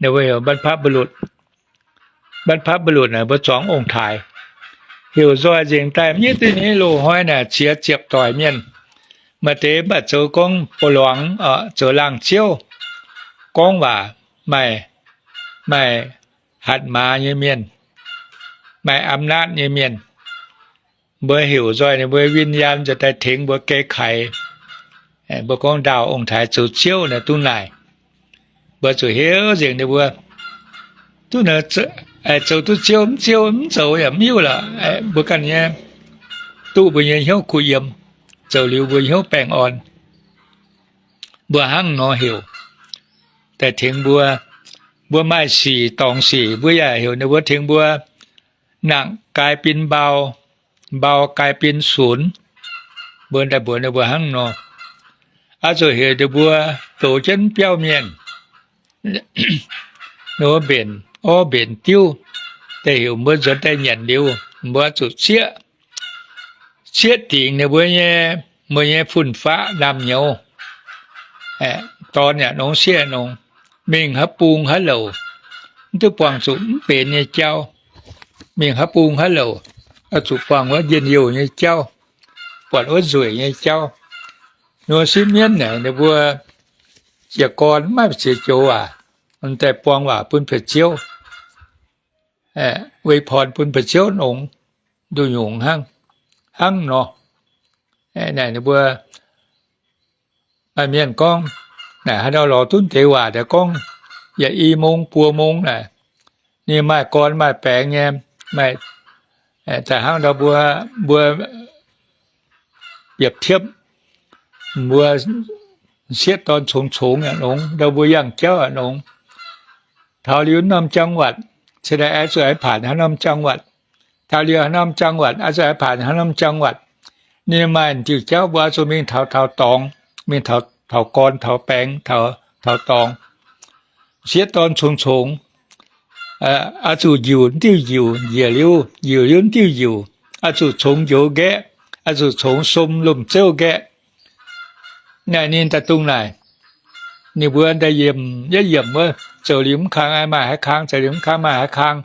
ninh mbuo heuc บรรพบุรุษ. บรรพบุรุษ naaic mbuo zuangx ong-taaix. Heuc nzoih nzengc daaih, mv nyei duqv nyei loz-hnoi naaic ziex ziepc doic mienh. Maaih deix mv baac zoux gorngv ปอหลวง, zoux laangh ziouv, gorngv waac, maaih, maaih hatc maaz nyei mienh, maaih อำนาจ nyei mienh. Mbuo heuc nzoih ninh mbuo วิญญาณ nzuonx daaih tengx mbuo แก้ไข. Mbuo gorngv ndaauh ong-taaix zoux ziouv naaic duqv naaic. Mbuo zuqc heuc nzengc ninh mbuo, duqv, zoux duqv ziouv mv ziouv, mv zoux yaac mv hiuv lorqc. Mbuo ganh nyei, duqv mbuo nyei hnyouv kuh yiem, zoux liuz mbuo hnyouv baengh orn. Mbuo hnangv nor heuc daaih tengx mbuo. Mbuo maaih sic dorngx sic, mbuo yaac heuc ninh mbuo tengx mbuo หนักกลายเป็นเบา, เบากลายเป็นศูนย์. Mbuo daaih mbuox ninh mbuo hnangv nor. Oix zuqc heuc ninh mbuo zoux jienv biauv mienh, ninh mbuo mbenc orv mbenc diuv, daaih heuc mbuo nzuonx daaih nyanc liuz, mbuo zuqc zieqv, zieqv dingc ninh mbuo nyei, mbuo nyei fun-faqv naamh nyouz, dorn yaac nongx, sieqv yaac nongx, mingh haaix bung haaix louc, mv duqv buangh zuqc mv benx nyei jauv. Mingh haaix bung haaix louc, oix zuqc buangh wuov njien-youh nyei jauv, buatc wuov nzueic nyei jauv. Ninh mbuo sipv mienv naaic, ninh mbuo jiez gorn maiv maaih ziex joux waac, daaih buang waac bun fu'jueiv, อวยพร bun fu'jueiv nongx, nduqc nyungc hnangv, hnangv nor. Naaic ninh mbuo maaih mienh gorngv, naaic haaix nor lorz duqv deix waac daaih gorngv, yaac i mong buo mong naaic, ninh maaih gorn maaih baengx nyei, maaih, daaih hnangv nor mbuo, mbuo biepc tiepv, mbuo sieqv dorn congx congx yaac nongx, ndau mbuo yangh jauv yaac nongx. Taux liuz norm จังหวัด, se daaih oix zuqc oix paanc haaix norm จังหวัด, taux liuz haaix norm จังหวัด, oix zuqc oix paanc haaix norm จังหวัด. Ninh maaih diuh jauv mbuo oix zuqc mingh taux taux dorngx, mingh taux taux gorn taux baengx taux dorngx. Sieqv dorn congx congx, oix zuqc njiuc diuh njiuc, njiec liuz, njiuc liuz diuh njiuc, oix zuqc congx njoux nqaeqv, oix zuqc congx sum lomh zeuv nqaeqv. Naaic ninh daaih dungx naaic, ninh mbuo daaih yiemc yietv yiemc wuov, zoux liuz mv kang maaih haaix kang, zoux liuz mv kang maaih haaix kang.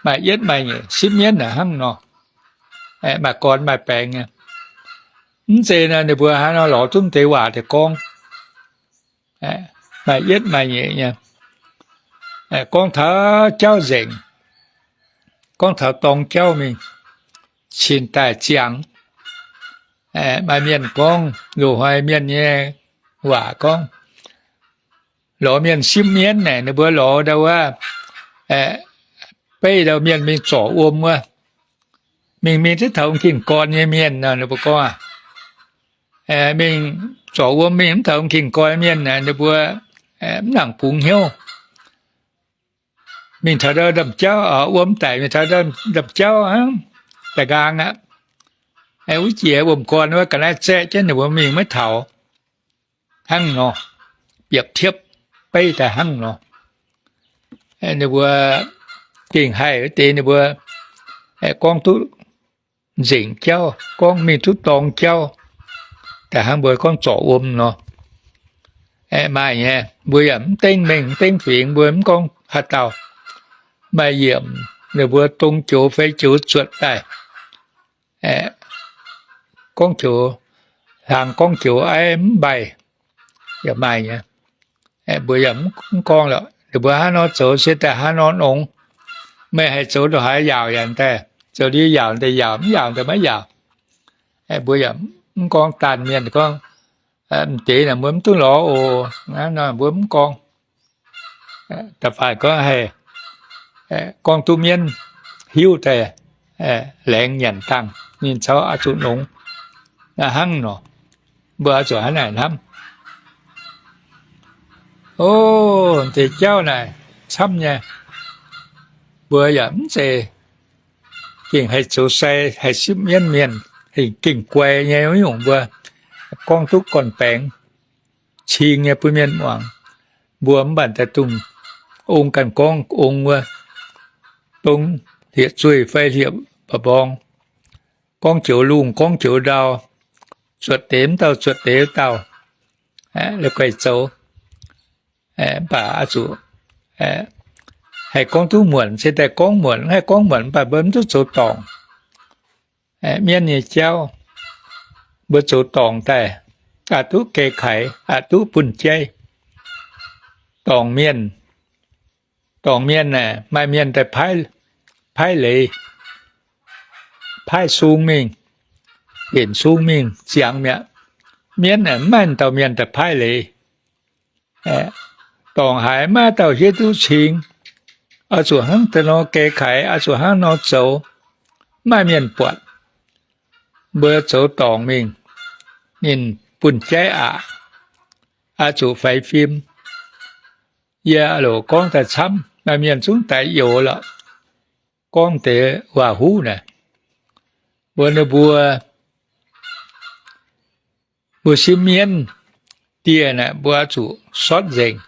Maaih yietv maaih nyeic sipv mienv naaic hnangv nor. Maaih gorn maaih baengx nyei. Mv zeiz nor ninh mbuo hnangv nor lorz zungv deix waac deix gorngv. Maaih yietv maaih nyeic nyei. Gorngv taux jauv nzengc, gorngv taux dorng jauv mingh, cingx daaih ziangx. Maaih mienh gorngv, loz-hnoi mienh nyei waac gorngv, lorz mienh sipv mienv naaic, ninh mbuo lorz ndau wuov, beiv ndau mienh mingh zorc wuom wuov, mingh mingh duqv taux ging gorn nyei mienh nor, ninh mbuo gorngv, mingh zorc wuom mingh mv taux ging gorn mienh naaic, ninh mbuo mv nangc bungx hnyouv. Mingh taux ndau ndamv jauv, wuom daic mingh taux ndau ndamv jauv hnangv, da'nqaang aqv. Wuov jiex wuom gorn wuov ga'naaiv zaeqv jienv ninh mbuo mingh maiv taux. Hnangv nor, biapc tiepv beiv daaih hnangv nor. Ninh mbuo gengh haih wuov deix ninh mbuo gorngv duqv nzengc jauv, gorngv mingh duqv dorng jauv, daaih hnangv mbuo gorngv zorc wuom nor. Maaih nyei, mbuo yaac mv dengv mengh mv dengv fingx, mbuo mv gorngv haaix dauh. Maaih yiemc ninh mbuo dong joux fei joux zuotc daaih, gorngv joux, hlang gorngv joux aiv mv mbaih, yaac maaih nyei. Mbuo yaac mv gorngv lorqc, ninh mbuo hnangv nor zoux se daaih hnangv nor nongx. Meih haih zoux ndongc haaix yaauc yaac daaih, zoux liuz yaauc daaih yaauc, mv yaauc daaih maiv yaauc. Mbuo yaac mv gorngv daanh mienh gorngv, m'deix naaic mbuo mv duqv lorz oc, hnangv nor mbuo mv gorngv. Da'faanh gorngv haih gorngv duqv mienv hiuv daaih, laengz nyanc dangh ninh caux oix zuqc nongx hnangv nor. Mbuo oix zuqc hnangv naaic hnamv. O, deix jauv naaic camv nyei. Mbuo yaac mv zeiz gengh haih zoux sai haih sipv mienv mienh, gengh guai nyei nyungc mbuo gorngv duqv gorn-baengx cing nyei bun mienh muangx. Mbuo mv baac daaih dungx ong ganh gorngv ong wuov, dongh hlieqv-zueih fai hlieqv-mborng, gorngv joux lungh gorngv joux ndau, zuotc deix mv dauh zuotc deix wuov dauh, la'guaih zoux. Mv baac oix zuqc haih gorngv duqv muonc se daaih gorngv muonc, haih gorngv muonc mv baac mbuo mv duqv zoux dorngc. Mienv nyei jauv, mbuo zoux dorngc daaih, aqc duqv geh kaix, aqc duqv bunh jaiv. Dorngc mienh, dorngc mienh aeqv, maaih mienh daaih paaiv leiz, paaiv sung mingh, mbenc sung mingh ziangx mi'aqv. Mienv aeqv, mv maaih dauh mienh daaih paaiv leiz. Dorngc haiz maiv dauh hiuv duqv cingx, oix zuqc hnangv deix nor geh kaix, oix zuqc hnangv nor zoux, mv maaih mienh buatc. Mbuo zoux dorngc mingh, ninh bunh jaiv aqc, oix zuqc faix fim. Yie loc gorngv daaih camv, maaih mienh zungv daix youz lorqc. Gorngv deix waac-huv naaic, mbuo, ninh mbuo, mbuo sipv mienv dieh naaic, mbuo oix zuqc sortv nzengc.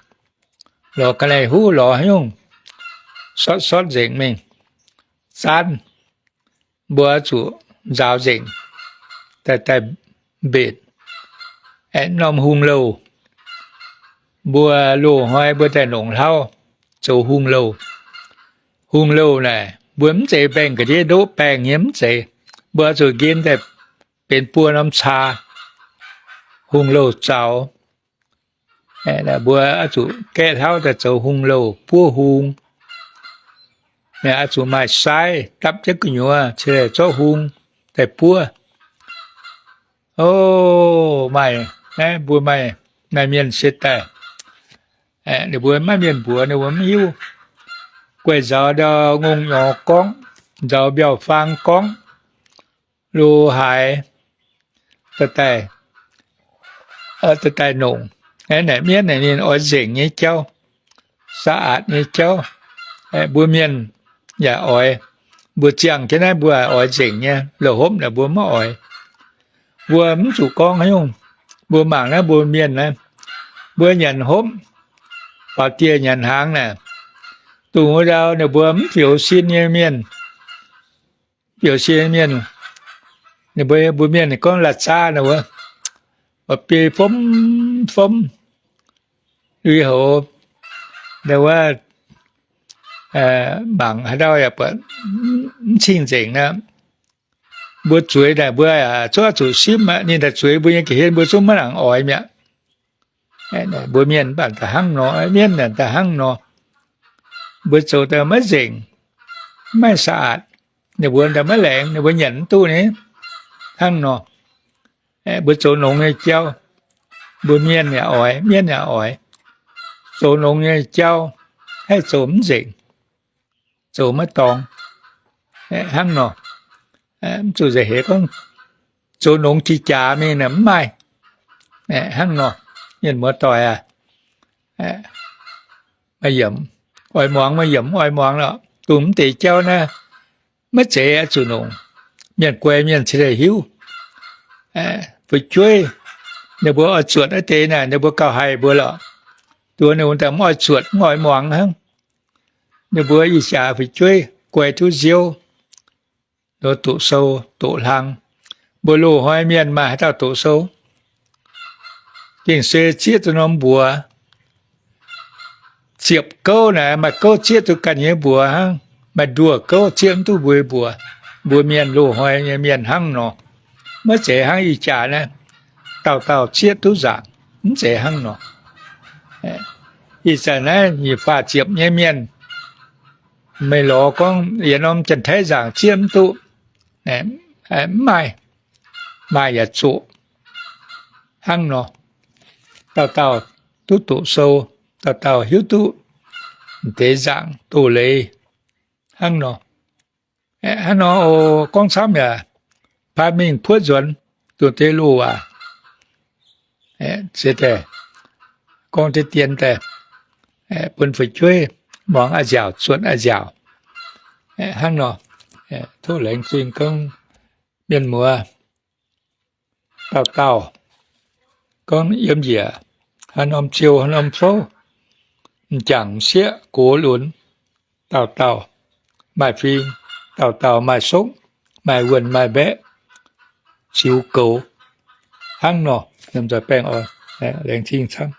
Lorz ga'naaiv-huv lorz haaix nyungc, sortv sortv nzengc mingh. Zaanv mbuo oix zuqc nzaaux nzengc, daaih daaih mbenc. Aeqv, norm hung louh, mbuo loz-hnoi mbuo daaih longc hlauv zoux hung louh. Hung louh naaic mbuo mv zeiz mbaengx ga'ndiev ndoqv baengh nyei, mv zeiz. Mbuo oix zuqc nqen daaih benx buo norm caa, hung louh zaux. Mbuo oix zuqc gaeqv hlauv daaih zoux hung louh, buov hung. Oix zuqc maaih saaiv dapv jienv gu'nyuoz cingx zorqv hung daaih buov. O, maaih, naaiv mbuo maaih, maaih mienh se daaih, ninh mbuo maiv mienh mbuox ninh mbuo mv hiuv. Guaih nzaaux ndau ngongh nyorx gorngv, nzaaux mbiauh faang gorngv, lo haaix daaih daaih daaih nongc. Naaic mienv naaic ninh oix nzengc nyei jauv, sa'aatc nyei jauv. Mbuo mienh yaac oix, mbuo ziangh jienv naaiv mbuo oix nzengc nyei, loz-hopv naaic mbuo maiv oix. Mbuo mv zuqc gorngv haaix nyungc. Mbuo mangc naaiv mbuo mienh naaiv, mbuo nyanc hopv, faaux dieh nyanc hnaangx naaic, dongh wuov ndau ninh mbuo mv bioux sin nyei mienh, bioux sin nyei mienh, ninh mbuo, mbuo mienh gorngv la'zaav naaic wuov, biei fomv fomv, lui-houx, wuov, mangc haaix dauh yaac buatc mv cing-nzengc aqv. Mbuo zueiz naaic mbuo zuqc zuqc simv aqv. Ninh daaih zueiz mbuo nyei ga'hlen mbuo zungv maiv nangc oix mi'aqv. Mbuo mienh mv baac da'hnangv nor, mienv naaic da'hnangv nor. Mbuo zoux daaih maiv nzengc, maiv sa'aatc, ninh mbuo daaih maiv laengz, ninh mbuo nyanc mv duqv nyei. Hnangv nor, mbuo zoux nongx nyei jauv, mbuo mienh yaac oix, mienv yaac oix, zoux nongx nyei jauv haih zoux mv nzengc, zoux maiv dorngx. Hnangv nor, mv zuqc nzauh heix gorngv zoux nongx jiex jaax mingh naaic mv maaih. Hnangv nor, mienh muoz-doic aac, maaih yiemc, oix muangx maaih yiemc, mv oix muangx lorqc. Dongh mv deix jauv naaiv maiv zeiz oix zuqc nongc. Mienh guai mienh cingx daaih hiuv. Fu'jueiv, ninh mbuo oix zuotc naaiv deix naaic, ninh mbuo gauh haih mbuo lorqc. Dongh ninh mbuo daaih mv oix zuotc, mv oix muangx hnangv. Ninh mbuo ih jaax fu'jueiv guai duqv nziouv, doqc sou, doqc hlang. Mbuo loz-hnoi mienh maaih haaix dauh doqc sou? Gengh se zieqv duqv norm mbuox. Ziepc gouv naaic maaih gouv zieqv duqv ganh nyei mbuox hnangv, maaih nduoh gouv zieqv mv duqv mbuo nyei mbuox. Mbuo mienh loz-hnoi nyei mienh hnangv nor, maiv zeiz hnangv ih jaax naaiv, dauh dauh zieqv duqv nzaangc, mv zeiz hnangv nor. Ih zanc naaiv nyic faah ziepc nyei mienh, meih lorz gorngv yietc norm Janx-Taiv nzaangc zieqv mv duqv, mv maaih, maaih yaac zoqc hnangv nor. Dauh dauh duqv doqc sou, dauh dauh hiuv duqv deix nzaangc doz-leiz hnangv nor. Hnangv nor oc, gorngv camv yaac paaiv mingh puotv nzuonx dongh deix loz-waac. Se daaih gorngv deix dien daaih bun fu'jueiv muangx a'nziaauc, zuotc a'nziaauc. Hnangv nor, tov laengz zingh gorngv mienh muoz dauh dauh gorngv yiem njiec haaix norm ziou haaix norm fouv, m'jangc m'sieqc gox lunx, dauh dauh maaih fing, dauh dauh maaih sokv, maaih wuonh maaih mbaeqv, ziux goux hnangv nor. Lomh nzoih baengh orn, laengz zingh camv.